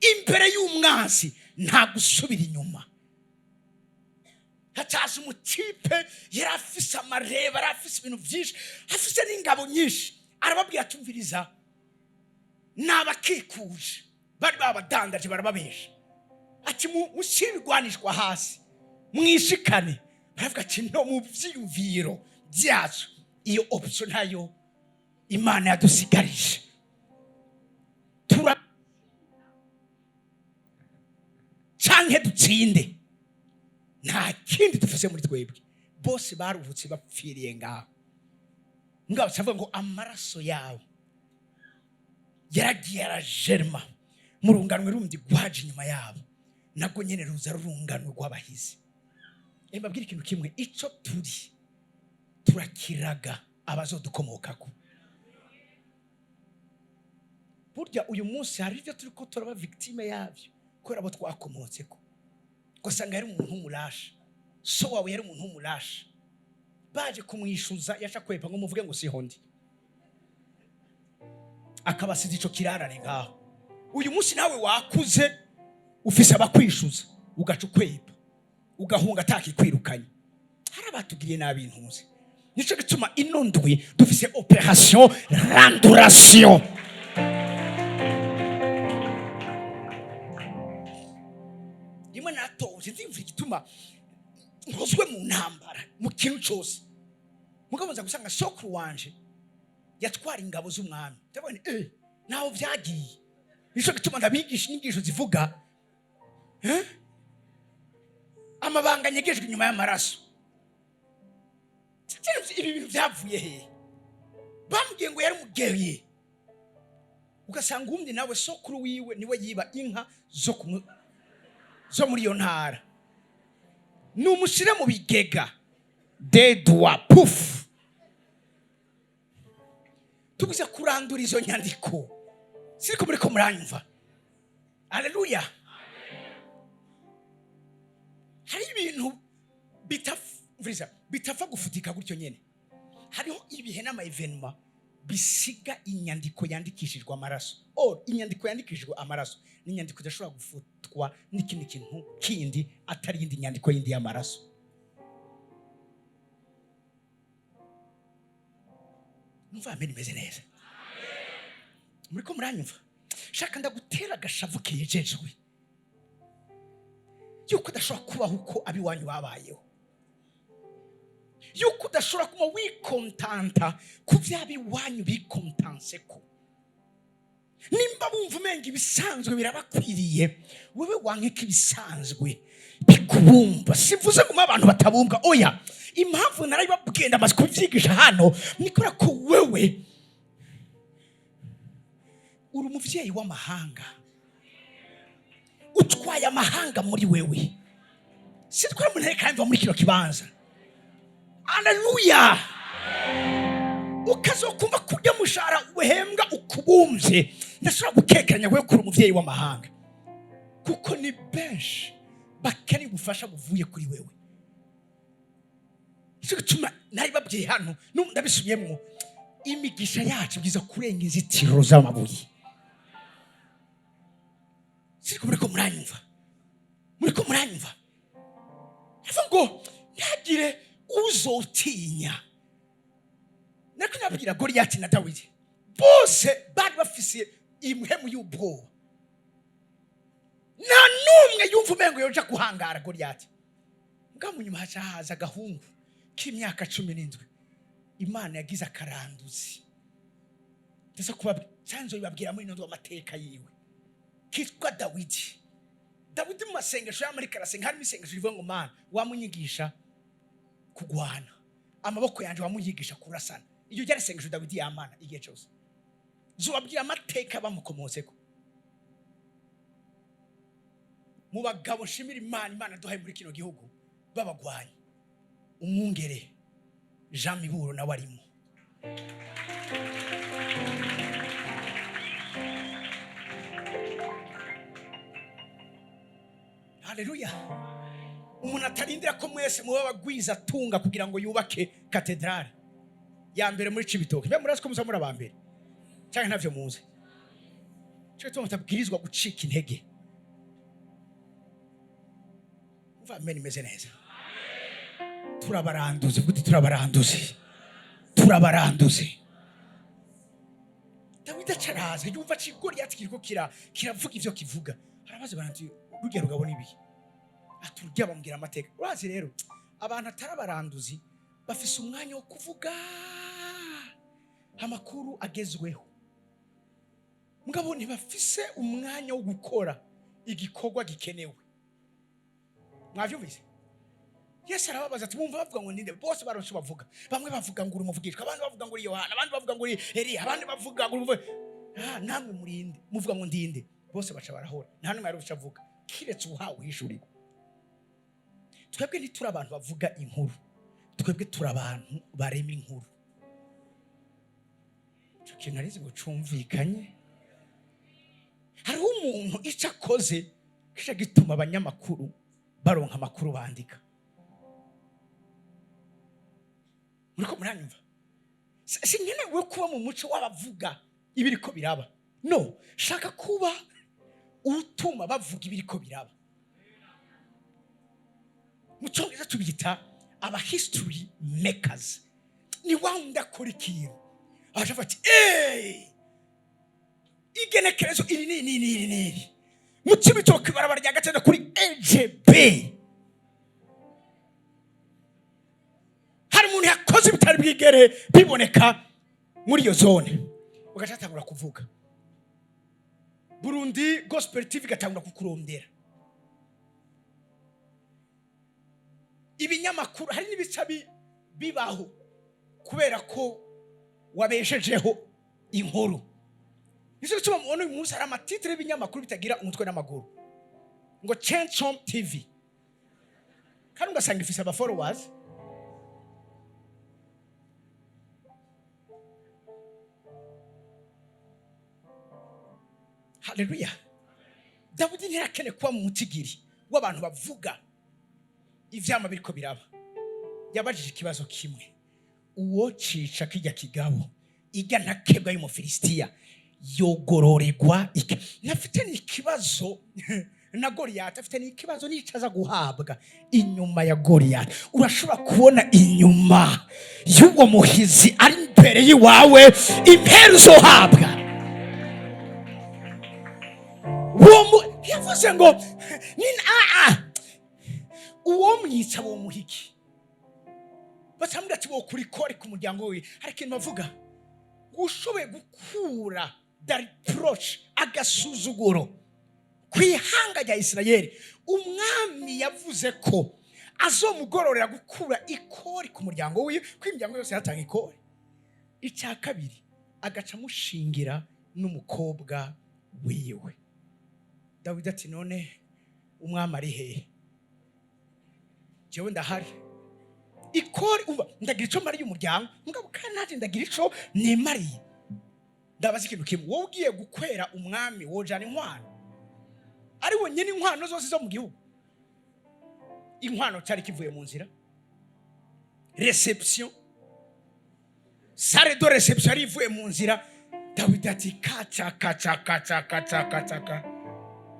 Imbere y'umwansi nta gusubira inyuma. Hacaza umutipe yari afise amareba, yari afise ibintu byinshi, afise n'ingabo nyinshi. Arababwira, atumviriza, n'abakikuje bari babadandaje, barababesha. Ati: "Mushyire ibigwanishwa hasi, mwishikane." Baravuga ati: "No, mu vyiyumviro byacu iyo option ntayo Imana yadusigarije. Tura canke dutsinde, nta kindi dufise muri twebwe." Bose baruhutse bapfiriye ngaho. Ngabo bavuga ngo amaraso yawe yaragiye arajerma mu runganwe rundi rwaje inyuma yabo, nabwo nyene ruza rurunganwe rw'abahizi. Mbabwire ikintu kimwe: ico turi turakiraga abazodukomokako. Burya uyu munsi hari ibyo turi ko turaba victime yabyo kubera abo twakomotseko. Ugasanga yari umuntu w'umurasha, so wawe yari umuntu w'umurasha, baje kumwishuza yaca kwepa ngo muvuge ngo siho ndi, akabasiza ico kirarane ngaho. Uyu munsi nawe wakuze, ufise abakwishuza, ugaca ukwepa, ugahunga atakikwirukanye. Hari abatugiriye nabi intuzi. Nico gituma ino ndwi dufise opération randuration. Rimwe natoje ndimvira igituma nkozwe mu ntambara mu kintu cose, mugabo nza gusanga sokuru wanje yatwara ingabo z'umwami. Ndabona naho vyagiye. Nico gituma ndabigisha inyigisho zivuga amabanga anyegejwe inyuma y'amaraso. Ibi bintu byavuye hehe? Bambwiye ngo yari umugeriye. Ugasanga uwundi nawe sokuru wiwe niwe yiba inka zo muri iyo ntara, numushyire mu bigega dedwa pufu. Tubuze kurandura izo nyandiko. Siriko muriko muranyumva? Aleluya! Hari ibintu bitapfa gufutika gutyo nyene. Hariho ibihe n'ama événements bisiga inyandiko yandikishijwe amaraso. Or inyandiko yandikishijwe amaraso ni inyandiko idashobora gufutwa n'ikindi kintu kindi atari iyindi nyandiko yindi y'amaraso. Numva amen imeze neza. Muriko muranyumva? Shaka ndagutera agashavu kejejwe yuko udashobora kubaho uko abiwanyu babayeho, yuko udashobora kuba wikontanta ku by'abiwanyu bikontanse ko. Nimba bumva umenga ibisanzwe birabakwiriye, wewe wanke ko ibisanzwe bikubumba. Sivuze ngo abantu batabumbwa, oya. Impamvu narabibabwiye, ndamaze kubyigisha hano, ni kubera ko wewe uri umuvyeyi w'amahanga, utwaye amahanga muri wewe. Sitwara umuntu ariko aramva muri kino kibanza. Aleluya! Ukazokumva kurya mushahara uhembwa ukubumbye, ndashobora gukekeranya we kuri umuvyeyi w'amahanga, kuko ni benshi bakeneye ubufasha buvuye kuri wewe. Nicyo gituma nari babwiye hano, n'ubu ndabisubiyemwo: imigisha yacu bwiza kurenga inzitiro z'amabuye. Siriko muriko muranyumva? Muriko muranyumva? Avuga ngo ntagire uzotinya. Nariko nabwira Goliyati na Dawidi, bose bari bafise impwemu y'ubwoba. Nta n'umwe yumva umengo yoja guhangara Goliyati. Mbwa mu nyuma haca haza agahungu k'imyaka 17 Imana yagize akaranduzi. Ndetse kuba cyanzo bibabwira muri ino amateka yiwe, kitwa Dawidi. Dawidi mu masengesho y'amarika arasenga, harimo isengesho rivuga ngo: "Mana, wamunyigisha kugwana, amaboko yanjye wamunyigisha kurasana." Iyo ryari isengesho Dawidi yamana igihe cyose. Zubabwira amateka bamukomotseko. Mu bagabo nshimira Imana, Imana duhaye muri kino gihugu babagwanya, umwungere Jean Miburo nawe arimo. Haleluya! Umuntu atarindira ko mwese muba abagwiza atunga kugira ngo yubake katedrale ya mbere muri Cibitoke. Mbe murazi ko muza muri aba mbere cyangwa ntavyo muzi? Cyo gituma mutabwirizwa gucika intege. Umva amen imeze neza. Turabaranduzi gute? Turabaranduzi, turabaranduzi. Dawidi acaraza, yumva Goliyati kiriko kiravuga ivyo kivuga. Arabaza baranti: "Rurya rugabo nibiki?" Ati: "Urya." Bamubwira amateka. Urazi rero, abantu atari abaranduzi bafise umwanya wo kuvuga amakuru agezweho, mugabo ntibafise umwanya wo gukora igikorwa gikenewe. Mwavyumvise? Yesu arababaza ati: "Bumva bavuga ngo ninde?" Bose baronse bavuga. Bamwe bavuga ngo uri umuvugishwa, abandi bavuga ngo uri Yohana, abandi bavuga ngo uri Eliya, abandi bavuga ngo uri ah, namwe murinde, muvuga ngo ndinde? Bose baca barahora, nta n'umwe yari avuga kiretse uhawe uhishurirwa. Twebwe ntituri abantu bavuga inkuru, twebwe turi abantu barema inkuru. Ico kintu arizi ngo cumvikanye. Hariho umuntu ico akoze kica gituma abanyamakuru baronka amakuru bandika. Muriko muranyumva? Sinkenewe kuba mu muco w'abavuga ibiriko biraba. No shaka kuba utuma bavuga ibiriko biraba. Mu Cyongereza tubyita aba history makers. Ni wa wundi akora ikintu aje avuga ati: "Eee, igenekerezo iri ni ni ni ni mu Cibitoke, ibarabara rya gatatu kuri AGB, hari umuntu yakoze ibitari bwigere biboneka muri iyo zone." Ugaca atangura kuvuga, Burundi Gospel TV igatangura kukurondera, ibinyamakuru. Hari n'ibica bibaho kubera ko wabeshejeho inkuru. Nicyo gituma mubona uyu munsi hari ama titres y'ibinyamakuru bitagira umutwe n'amaguru, ngo Cencom TV, kandi ugasanga ifise aba followers. Haleluya! Dawidi ntiyarakeneye kuba mu mutigiri w'abantu bavuga ivyama biriko biraba. Yabajije ikibazo kimwe: "Uwo cica kijya kigabo, ijya ntakebwa y'Umufilisitiya, yogororerwa iki?" Ntafite n'ikibazo na Goliyati, afite n'ikibazo n'ico aza guhabwa inyuma ya Goliyati. Urashobora kubona inyuma y'uwo muhizi ari imbere y'iwawe impera uzohabwa. Uwo yavuze ngo ni aa uwo mwica bomuha iki? Bacamubwira ati: "Wokura ikori ku muryango wiwe." Hari ikintu bavuga ngo ushoboye gukura the reproach, agasuzuguro ku ihanga rya Isirayeli, umwami yavuze ko azomugororera gukura ikori ku muryango wiwe, ko imiryango yose yatanga ikori. Icya kabiri, agaca amushingira n'umukobwa wiwe. Dawidi ati: "None umwami ari hehe? Jewe ndahari. Ikori umva, ndagira ico mariye umuryango, mugabo kandi nanjye ndagira ico nimariye." Ndabaza ikintu kimwe: wowe ugiye gukwera umwami, wojana inkwano? Ari wenyine, inkwano zose zo mu gihugu, inkwano cyari kivuye mu nzira, réception, salle de réception yari ivuye mu nzira. Dawidi ati: "Kaca kaca kaca kaca kaca ka."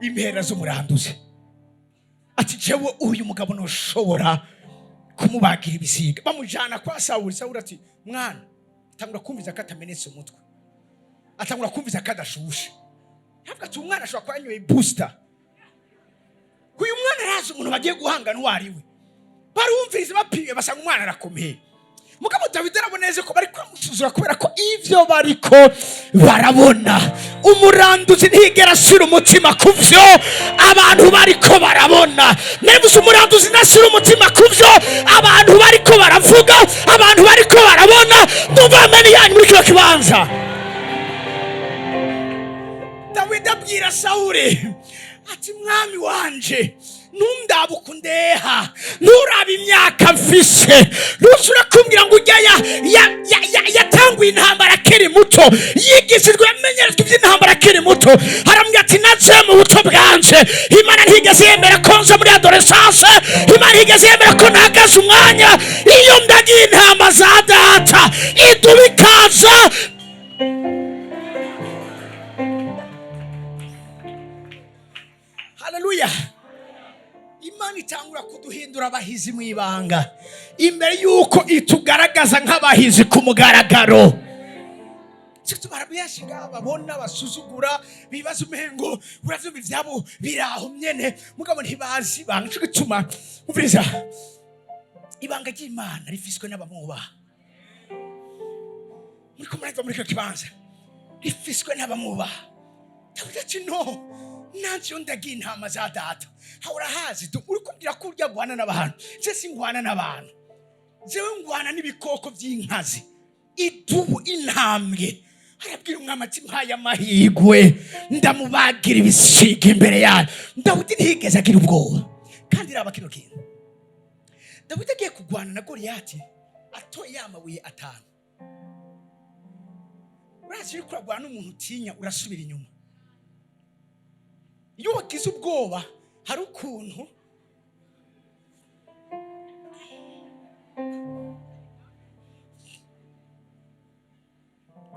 Impera z'umuranduzi ati: "Jewe uyu mugabo ntushobora kumubagira ibisiga." Bamujana kwa Sawuli. Sawuli ati: "Mwana." Atangura kumviza ko atamenetse umutwe, atangura kumviza ko adashushe. Ntabwo ati umwana ashobora kuba yanyoye booster. Uyu mwana arazi umuntu bagiye guhangana uwo ari we. Barumviriza, bapimye, basanga umwana arakomeye. Mugabo Dawidi arabona neza ko bari kumusuzura kubera ko ivyo bariko barabona. Umuranduzi ntiyigera ashyira umutima ku vyo abantu bariko barabona. Nebuze umuranduzi ntashyira umutima ku vyo abantu bariko baravuga, abantu bariko barabona. Ndumva ameni yanyu muri kino kibanza. Dawidi abwira Sawuli ati: "Mwami wanje, ntundabe uko undeha, nturabe imyaka mfise, ntuzure kumbwira ngo ujya yatanguye intambara akiri muto, yigishijwe, yamenyerejwe iby'intambara akiri muto." Arambwira ati: "Naje mu buto bwanje, Imana ntigeze yemera ko nza muri adolescence, Imana ntigeze yemera ko ntagaze umwanya. Iyo ndagiye intama za data, idubu ikaza." Haleluya! Imana itangura kuduhindura abahizi mu ibanga imbere y'uko itugaragaza nk'abahizi ku mugaragaro. Benshi ngaha babona basuzugura, bibaza umengo uravyumva ivyabo biraho nyene, mugabo ntibazi ibanga. Nico gituma umviriza, ibanga ry'Imana rifiswe n'abamwubaha. Muriko murava muri icyo kibanza, rifiswe n'abamwubaha. Dawidi ati: "No nanje iyo ndagiye intama za data." Ha urahazi du uri kubwira ko urya guhana n'abantu. Je singwana n'abantu, jewe ngwana n'ibikoko by'inkazi, idubu, intambwe. Arabwira umwami ati: "Mpaye amahigwe ndamubagira ibisiga imbere yayo." Dawidi ntiyigeze agira ubwoba. Kandi raba kino kintu: Dawidi agiye kurwana na Goliyati, atoye ya mabuye atanu. Urazi, uriko uragwana n'umuntu utinya, urasubira inyuma. Iyo wagize ubwoba, hari ukuntu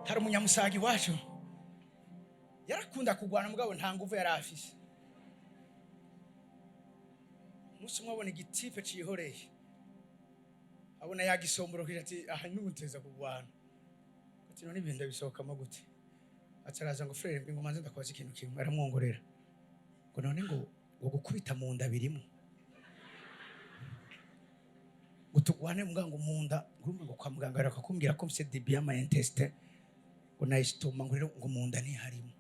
hari umunyamusaga iwacu yarakunda kurwana, mugabo nta nguvu yari afise. Umunsi umwe abona igitipe cihoreye, abona yagisomborokije, ati: "Aha nuteza kurwana." Ati: "None ibintu ndabisohokamo gute?" Ati araza ngo: "Frère, ngo manze ndakubaza ikintu kimwe." Aramwongorera ngo: "None ngo gukubita mu nda birimo, ngo tugwane mbwa ngo mu nda, urumva ngo kwa muganga bakakumbwira ko mfise débit y'ama intestin, ngo na estomac, ngo rero ngo mu nda ntiharimo."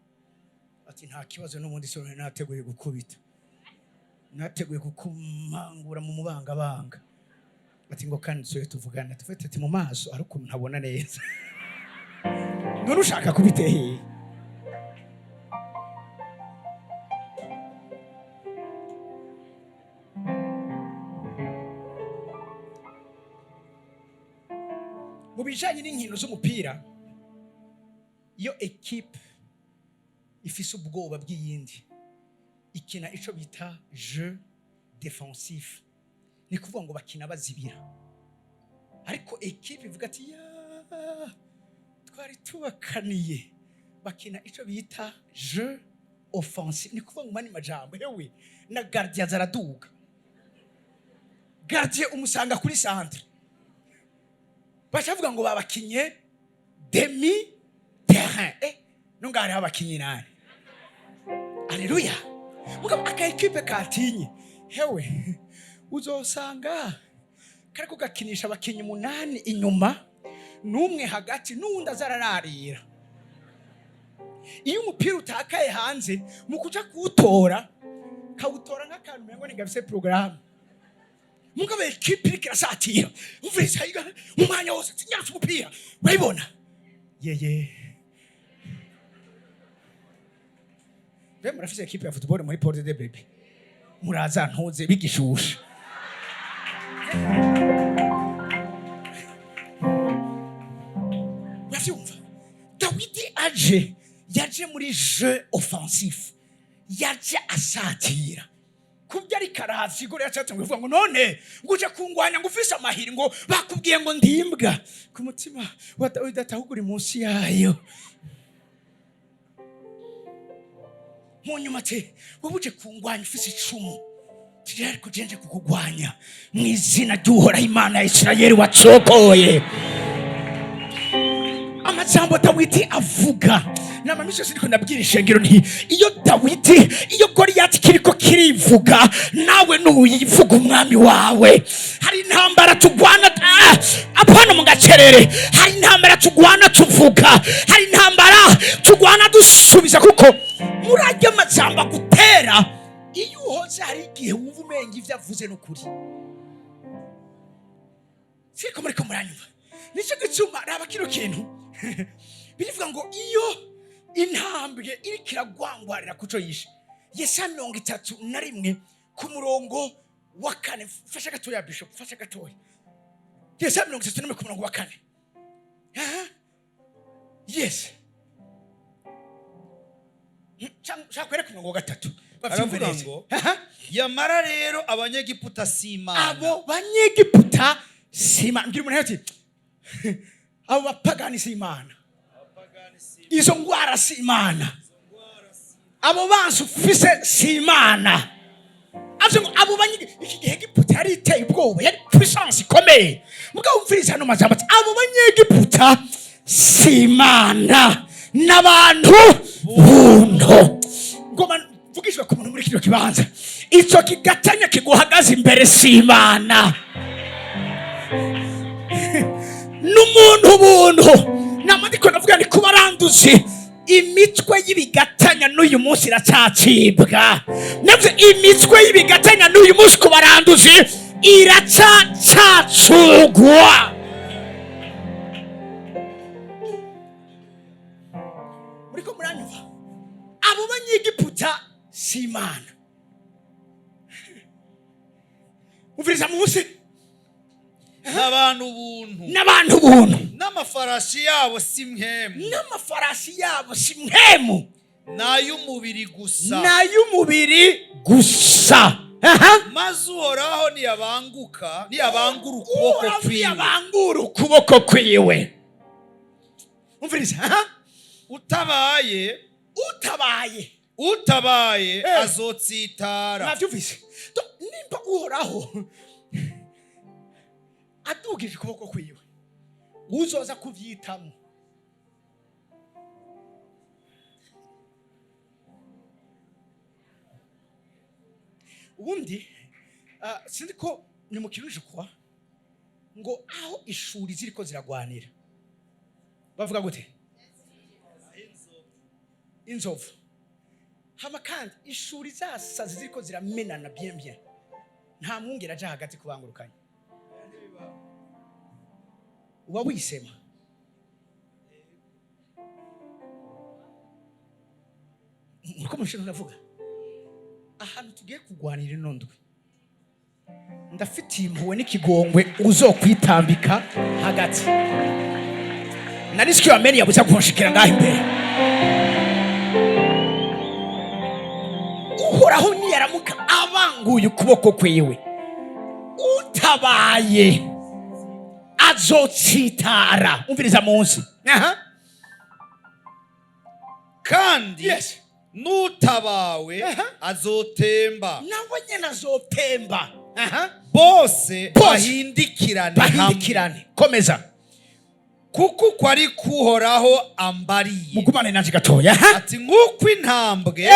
Ati: "Nta kibazo, n'ubundi so nateguye gukubita, nateguye kukumangura mu mubangabanga." Ati ngo: "Kandi tsoye tuvugana tufite." Ati: "Mu maso ari ukuntu ntabona neza, none ushaka kubiteheye?" Mu bijanye n'inkino z'umupira, iyo ekipe ifise ubwoba bw'iyindi, ikina ico bita jeu défensif, ni kuvuga ngo bakina bazibira. Ariko ekipe ivuga ati: "Ya, twari tubakaniye", bakina ico bita jeu offensif. Ni kuvuga ngo mani majambo, hewe na gardien zaraduga, gardien umusanga kuri centre, bacavuga ngo babakinye demi terrain. No ngaho hariho abakinyi nani. Aleluya! Mugabo aka ekipe katinye, hewe uzosanga kariko gakinisha abakinyi umunani inyuma, n'umwe hagati, n'uwundi azarararira. Iyo umupira utakaye hanze, mu kuja kuwutora, kawutora nk'akantu umengo ni gafise porogaramu. Mugabo ekipe iriko irasatira, umviriza, umwanya wose ati: "Nyarutse umupira." Urayibona yeye. Mbe murafise ekipe ya football muri Porte de Bébé? Muraza ntuze bigishusha. Uravyumva, Dawidi aje, yaje muri jeu offensif, yaje asatira kubyo. Ariko araza igore yacatse ngo ivuga ngo: "None ngo uje kungwanya ngo ufise amahiri, ngo bakubwiye ngo ndimbwa?" Ku mutima wa Dawidi atahugura munsi yayo. Mu nyuma ati: "Wowe uje kungwanya ufise icumu." Tujye, ariko jenje kukugwanya mu izina ry'Uhoraho Imana ya Isirayeli wacokoye. Amajambo Dawidi avuga nama misi yose ndiko ndabwira ishengero nti iyo Dawidi, iyo Goliyati kiriko kirivuga, nawe nuyivuga umwami wawe. Hari intambara tugwana, apana mu gacerere. Hari intambara tugwana tuvuga, hari intambara tugwana dusubiza, kuko murajya amajambo agutera iyo uhoze, hari igihe wumva umenga ivyo avuze n'ukuri. Siko muriko muranyumva? Nicyo gituma raba kino kintu birivuga ngo iyo intambwe iriko iragwangwarira kuco yishe. Yesaya 31 ku murongo wa 4. Fasha gatoya, bishop, fasha gatoya. Yesaya 31 ku murongo wa 4. Aha. Yes, shaka kwera ku murongo wa 3, bavyumve Aravuga neza. ngo, Aha. "Yamara rero Abanyegiputa si Imana." Abo Banyegiputa si Imana. Mbwira umuntu ati: "Abo bapagani si Imana, izo ngwara si Imana, abo bansi ufise si Imana." Avuze ngo abo banye, iki gihe Egiputa yari iteye ubwoba, yari puissance ikomeye. Mugabo umviriza hano majambo ati: "Abo Banyegiputa si Imana, n'abantu buntu." Ngoma mvugishwa ku muntu muri kino kibanza: ico kigatanya kiguhagaze imbere si Imana, n'umuntu buntu. Namandiko ndavuga ni kuba aranduzi imitwe y'ibigatanya n'uyu munsi iracyacibwa. Navuze imitwe y'ibigatanya n'uyu munsi ku baranduzi iracyacacugwa. Muriko muranyumva? Abo Banyegiputa si Imana. Umviriza munsi. N'abantu buntu. N'abantu buntu. N'amafarashi yabo si mpemu. N'amafarasi yabo si mpemu. N'ay'umubiri gusa. N'ay'umubiri gusa. Aha. Maze Uhoraho niyabanguka, niyabangura ukuboko Uhoraho kwiwe, yabangura ukuboko kwiwe. Umviriza, aha. Utabaye, utabaye, utabaye azotsitara. Mwavyumvise? Nimba Uhoraho adugije ukuboko kwiwe, uzoza kuvyitamo. Ubundi sinzi ko ni mu Kirundi kwa ngo aho ishuri ziriko ziragwanira bavuga gute? Inzovu. Hama kandi ishuri zasaze ziriko ziramenana bien bien, nta mwungere aja hagati kubangurukanya, uba wisema. Muriko mushira, ndavuga ahantu tugiye kugwanira ino ndwi, ndafitiye impuhwe n'ikigongwe uzokwitambika hagati. Nari sikiyo ameni yabuza kunshikira ngaho imbere. Uhoraho niyaramuka abanguye ukuboko kwiwe, utabaye azotsitara. Umviriza munsi. Aha. Kandi n'utabawe azotemba. Nawe nyene azotemba. Aha. Bose Bose. bahindikirane hamwe. Bahindikirane. Komeza. Kuko uko ari kuhoraho ambariye. Mugumane nanje gatoya. Aha. Ati: "Nk'uko intambwe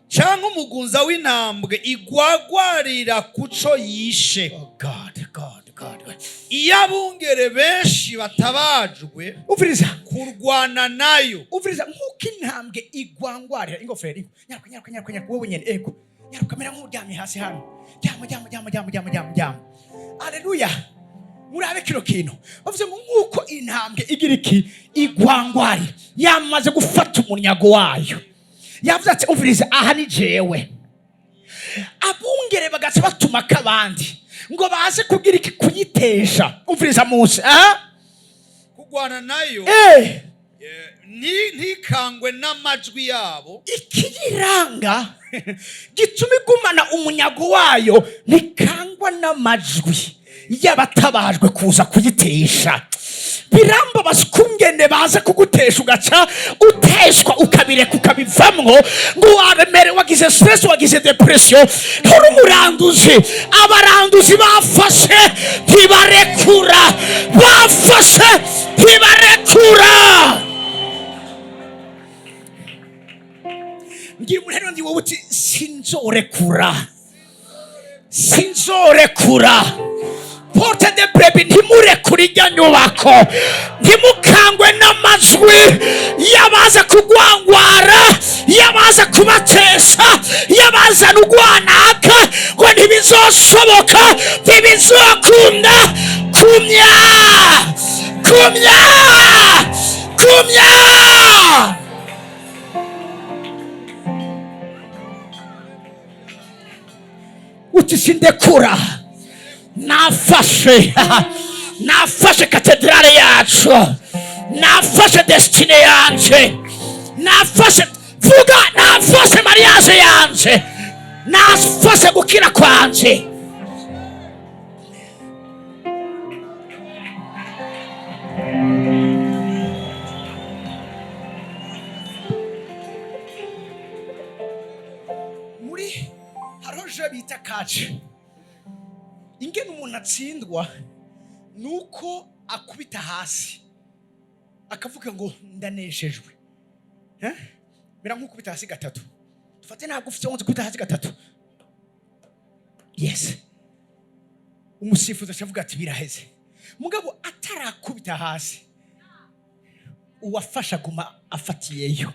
cyangwa umugunza w'intambwe igwagwarira kuco yishe, Oh God, God, God, God. iyo abungere benshi batabajwe Umviriza. kurwana nayo." Umviriza, nk'uko intambwe igwangwarira ingofero. Ingo, nyaruka, nyaruka, nyaruka, nyaruka, wowe nyene. Ego, nyaruka, mera nk'uryamye hasi hano. Ryama, ryama, ryama, ryama, ryama, ryama, ryama. Aleluya! Murabe kino kintu bavuze ngo nk'uko intambwe igira iki? Igwangwarira, yamaze gufata umunyago wayo, yavuze ati: "Umviriza, aha ni jewe." Abungere bagaca batumako abandi ngo baze kugira iki? Kuyitesha. Umviriza munsi, ah? Kurwana nayo, ntikangwe n'amajwi yabo. Ikiyiranga gituma igumana umunyago wayo, ntikangwa n'amajwi y'abatabajwe kuza kuyitesha. Birambabaza ukungene baza kugutesha, ugaca uteshwa, ukabireka, ukabivamwo, ngo waremere, wagize stress, wagize dépression. Nturi umuranduzi. Abaranduzi bafashe ntibarekura, bafashe ntibarekura. Mbwira umuntu rero ndi wowe uti: "Sinzorekura, sinzorekura." Porte de Brebis, ntimurekure ijya nyubako. Ntimukangwe n'amajwi y'abaza kugwangwara, y'abaza kubatesha, y'abazana ugwanaka ngo ntibizoshoboka, ntibizokunda. Kumya, kumya, kumya! Uti: "Sindekura, nafashe, nafashe katedrale yacu, nafashe destinée yanje, nafashe, vuga, nafashe mariage yanje, nafashe gukira kwanje." Muri hariho jeu bita catch. Ingene umuntu atsindwa ni uko akubita hasi akavuga ngo "Ndaneshejwe." Eh? Mera nk'ukubita hasi gatatu. Dufate ntabwo ufite wonze kubita hasi gatatu, yes, umusifuzi acavuga ati "Biraheze." Mugabo atarakubita hasi, uwafashe aguma afatiyeyo.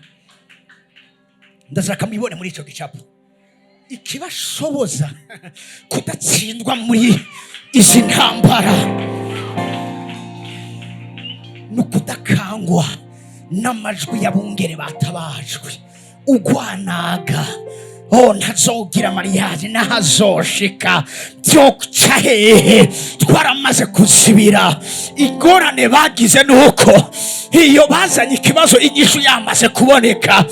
Ndashaka mwibone muri icyo gicapo. Ikibashoboza kudatsindwa muri izi ntambara ni ukudakangwa n'amajwi y'abungere batabajwe ugwanaga: "Oh, ntazogira mariage, nahazoshika byoca hehe?" Twaramaze kuzibira. Ingorane bagize nuko iyo bazanye ikibazo inyishu yamaze kuboneka.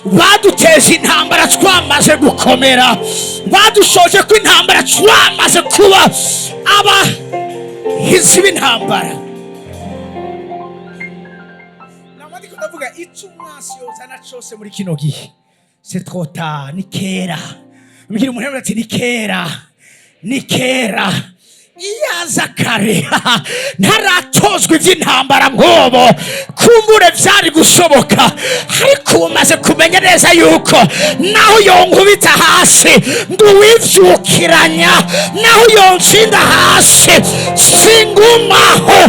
Baduteje intambara twamaze gukomera, badushoje ko intambara twamaze kuba abahizi b'intambara. Namandiko ndavuga icyo umwansi yozana cose muri kino gihe, c'est trop tard, ni kera. Mbwira umuntu ati: "Ni kera, ni kera." Iyo aza kare ntaratozwa iby'intambara nk'ubu, kumbure byari gushoboka. Ariko ubu umaze kumenya neza yuko naho yonkubita hasi ngo uwivyukiranya, naho yonshinda hasi singumaho.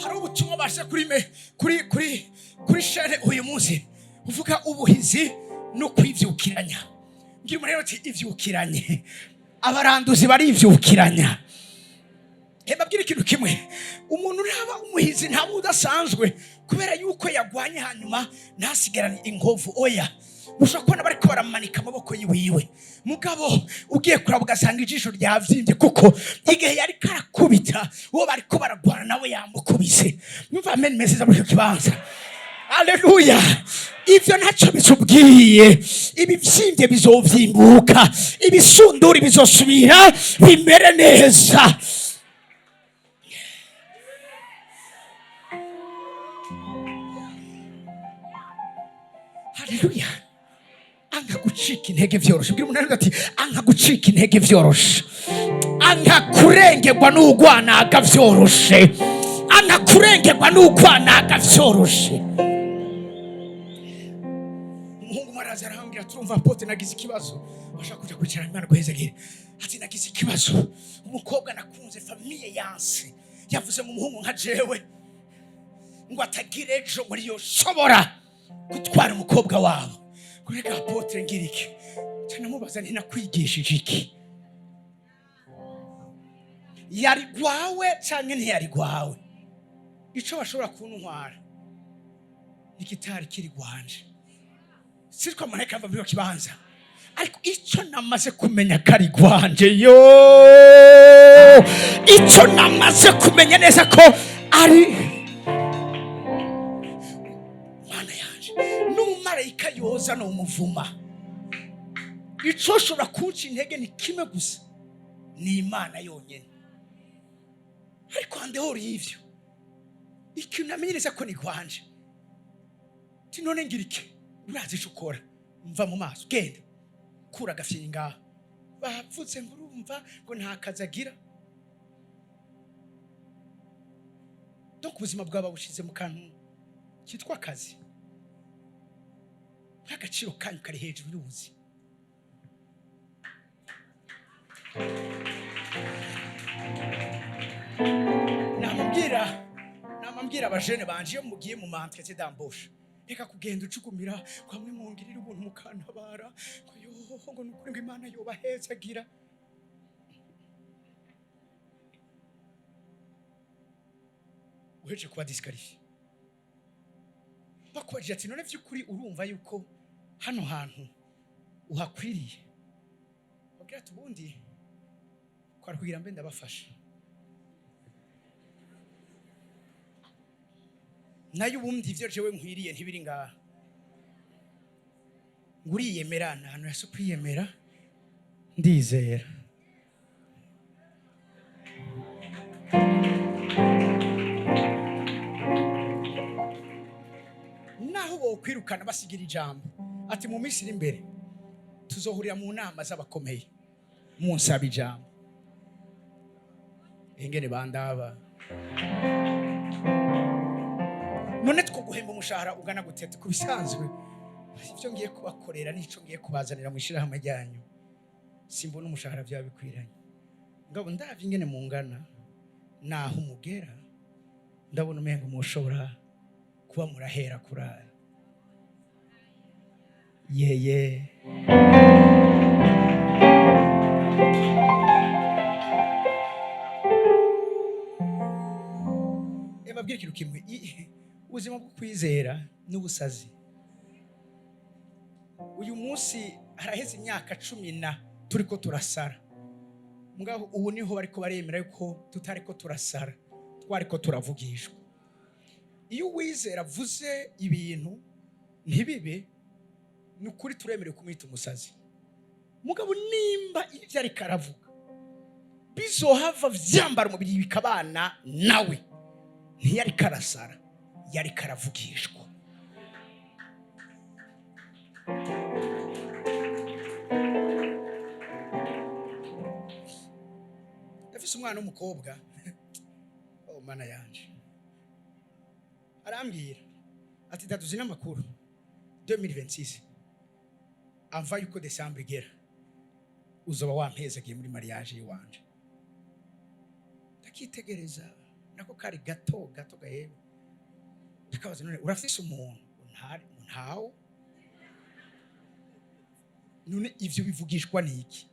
Hari ubutumwa bashe kuri me kuri kuri kuri chaîne uyu munsi uvuga ubuhizi no kwivyukiranya. Ngira umuntu ati: "Ivyukiranye." Abaranduzi barivyukiranya. Mbabwire ikintu kimwe: umuntu ntaba umuhizi, ntaba udasanzwe kubera yuko yagwanye hanyuma ntasigarane inkovu. Oya, ushobora kubona bariko baramanika amaboko yiwiwe, mugabo ugiye kuraba ugasanga ijisho ryavyimbye, kuko igihe yariko arakubita uwo bariko baragwana nawe yamukubise. Nyumva amen meza muri icyo kibanza. Aleluya! Ibyo ntacyo bitubwiye. Ibivyimbye bizovyimbuka, ibisunduri bizosubira bimere neza. Haleluya! Anka gucika intege vyoroshe. Bwira umuntu ati: "Anka gucika intege vyoroshe, anka kurengerwa n'ugwanaga vyoroshe, anka kurengerwa n'ugwanaga vyoroshe." Umuhungu umwe araza arambwira: "Turumva apôtre, nagize ikibazo." Bashaka kuja kwicara. Imana guhezagire. Ati: "Nagize ikibazo, umukobwa nakunze famille yanse, yavuze ngo umuhungu nka jewe ngo atagira ejo muri yo shobora gutwara umukobwa wabo." Ngo: "Reka apôtre, ngira iki?" Canamubaza nti: "Nakwigishije iki? Yari gwawe canke ntiyari gwawe? Ico bashobora kuntwara ni gitari kiri gwanje, sitwa marayika ava muri kibanza, ariko icyo namaze kumenya kari gwanje yo, icyo namaze kumenya neza ko ari Mana yanje, n'umumarayika yoza ni umuvuma. Icyo ushobora kunca intege ni kimwe gusa." Ni Imana yonyine. Ariko en dehors y'ivyo, ikintu namenye neza ko ni kwanje. Ti none ngira iki? Urazi ico ukora, mva mu maso, genda kura agafyiri ngaha. Bapfutse ngo urumva ngo nta kazi agira. Donc ubuzima bwawe babushize mu kantu kitwa akazi, nk'agaciro kanyu kari hejuru y'ubuzi. Namubwira abajene banje, iyo mugiye mu ma entretien d'embauche, reka kugenda ucugumira ngo hamwe mwongirira ubuntu mukantabara, ngo yoho, ngo nukuri, ngo Imana yobahezagira. Uhejeje kuba disqualifié, bakubajije ati: "None vy'ukuri urumva yuko hano hantu uhakwiriye?" Babwira ati: "Ubundi kwari kugira mbe ndabafasha, nayo ubundi ivyo jewe nkwiriye ntibiri ngaha." Ngo uriyemera? Nta hantu yase kwiyemera, ndizera. Naho bokwirukana, basigira ijambo ati: "Mu minsi iri imbere tuzohurira mu nama z'abakomeye, munsaba ijambo." Ingene bandaba none two guhemba umushahara ungana gute? Ku bisanzwe ibyo ngiye kubakorera n'ico ngiye kubazanira mu ishyirahamwe ryanyu, simbona umushahara byaba bikwiranye. Ngabo ndavye ingene mungana naho umugera, ndabona umengo mushobora kuba murahera kurara yeye. Babwire ikintu kimwe: ubuzima bwo kwizera n'ubusazi. Uyu munsi haraheze imyaka 10 na turiko turasara, mugabo ubu niho bariko baremera yuko tutariko turasara, twariko turavugishwa. Iyo uwizera avuze ibintu ntibibe, ni ukuri turemerewe kumwita umusazi. Mugabo nimba ibyo ariko aravuga bizohava vyambara umubiri bikabana nawe, ntiyariko arasara, yariko aravugishwa. Ndafise umwana w'umukobwa. Oh, mana yanje! Arambwira ati: "Daduzi n'amakuru 2026, ava yuko décembre igera uzoba wampezagiye muri mariage y'iwanje." Ndakitegereza, nako kari gato gato gahebe. Ndakabaza: "None urafise umuntu?" "Ntari ntawo." "None ivyo bivugishwa niki?"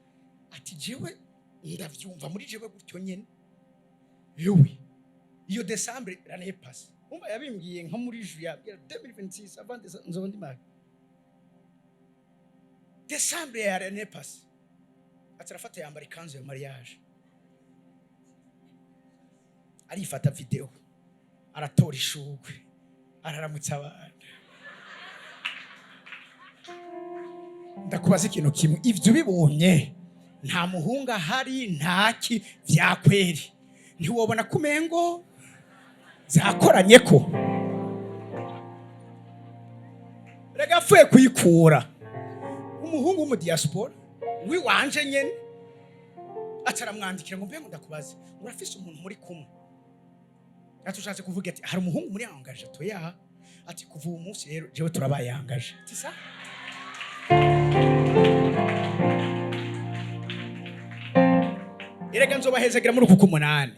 Ati: "Jewe ndavyumva muri jewe gutyo nyene." Yewe, iyo décembre l'année passée, umva, yabimbwiye nko muri juillet 2026, avant nzoba ndi marié. Décembre ya l'année passée, ati arafata yambara ikanzu ya mariage, arifata vidéo, aratora ishugwe, araramutsa abantu. Ndakubaza ikintu kimwe: ivyo ubibonye, nta muhungu ahari, ntaki, vyakweri, ntiwobona ko umengo zakoranye ko rega apfuye kuyikura umuhungu wo mu diaspora wiwanje nyene? Ataramwandikira ngo: "Mbe ngo ndakubaze, urafise umuntu muri kumwe?" Ati: "Ushatse kuvuga?" Ati: "Hari umuhungu muri engagé?" "Toya." Ati: "Kuva uwo munsi rero jewe turabaye engagé." Ati: "Sa erega nzobahezagira muri uku k'umunani."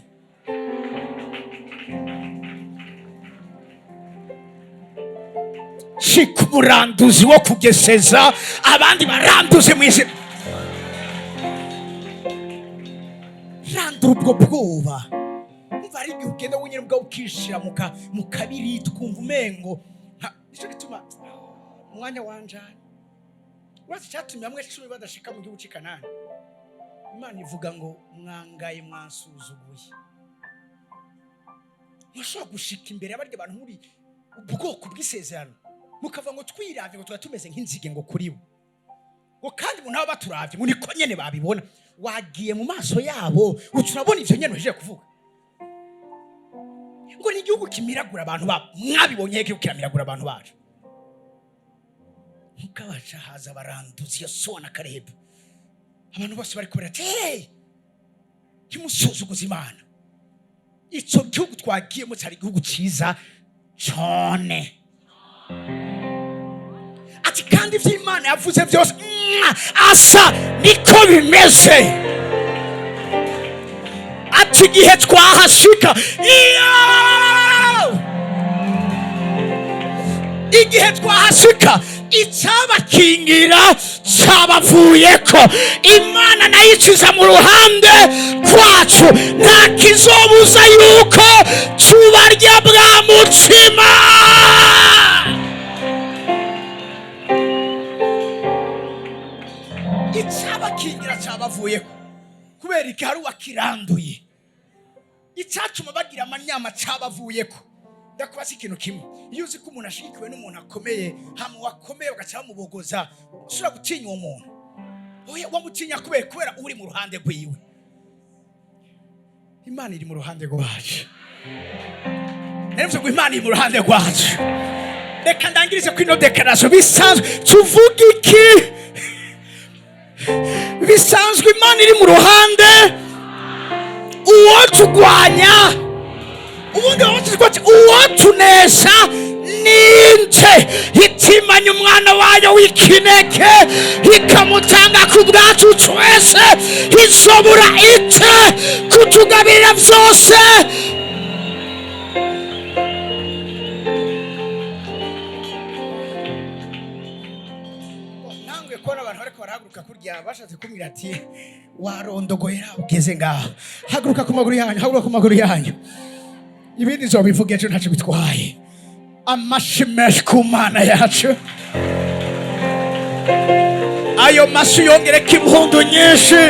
Shika umuranduzi wo kugeseza abandi baranduze mu izina. Randura ubwo bwoba. Umva, hari igihe ugenda wenyine ubwawe ukishira mu kabiri, tukumva umengo nicyo gituma umwanya wanjanye. Urazi icyatumye bamwe 10 badashika mu gihugu cy'i Kanani? Imana ivuga ngo: "Mwangaye, mwansuzuguye." Ntushobora gushika imbere y'abarya bantu muri ubwoko bw'isezerano, mukavuga ngo twiravye ngo tuba tumeze nk'inzige ngo kuri bo, ngo kandi umuntu aba baturavye ngo niko nyene babibona. Wagiye mu maso yabo, uca urabona ivyo nyene uhejeje kuvuga ngo ni igihugu kimiragura abantu babo. Mwabibonye igihugu kiramiragura abantu bacu? Ntukabaca haza baranduzi, Yosuwa na Karebu. Abantu bose bari kubera ati: "Hey, ntimusuzuguze Imana." Ico gihugu twagiyemo cyari igihugu ciza cane. Ati kandi ivyo Imana yavuze byose, asa niko bimeze. Ati igihe twahashika, iyo igihe twahashika, icyabakingira cyabavuyeko, Imana nayo ikiza mu ruhande rwacu, nta kizobuza yuko tubarya bwa mutsima. Icyabakingira cyabavuyeko kubera iki? Hari uwakiranduye. Icyatuma bagira amanyama cyabavuyeko. Ndakubaza ikintu kimwe: iyo uzi ko umuntu ashigikiwe n'umuntu akomeye, hama wakomeye bagaca bamubogoza, ushobora gutinya uwo muntu? Oya, wamutinya kubera uri mu ruhande rwiwe. Imana iri mu ruhande rwacu. Naravuze ngo Imana iri mu ruhande rwacu. Reka ndangirize kuri ino déclaration. Bisanzwe tuvuga iki? Bisanzwe Imana iri mu ruhande, uwo tugwanya? Ubundi baba ati: "Uwo tunesha ninde?" Itimanye umwana wayo w'ikinege, ikamutanga ku bwacu twese, izobura ite kutugabirira byose? Nanguye kubona abantu bariko barahaguruka kurya, bashatse kumbwira ati: "Warondogoye, ugeze ngaho." Haguruka ku maguru yanyu, haguruka ku maguru yanyu. Ibindi nzobivuga ejo, ntacyo bitwaye. Amashi menshi ku Mana yacu. Ayo mashi yongereka impundu nyinshi.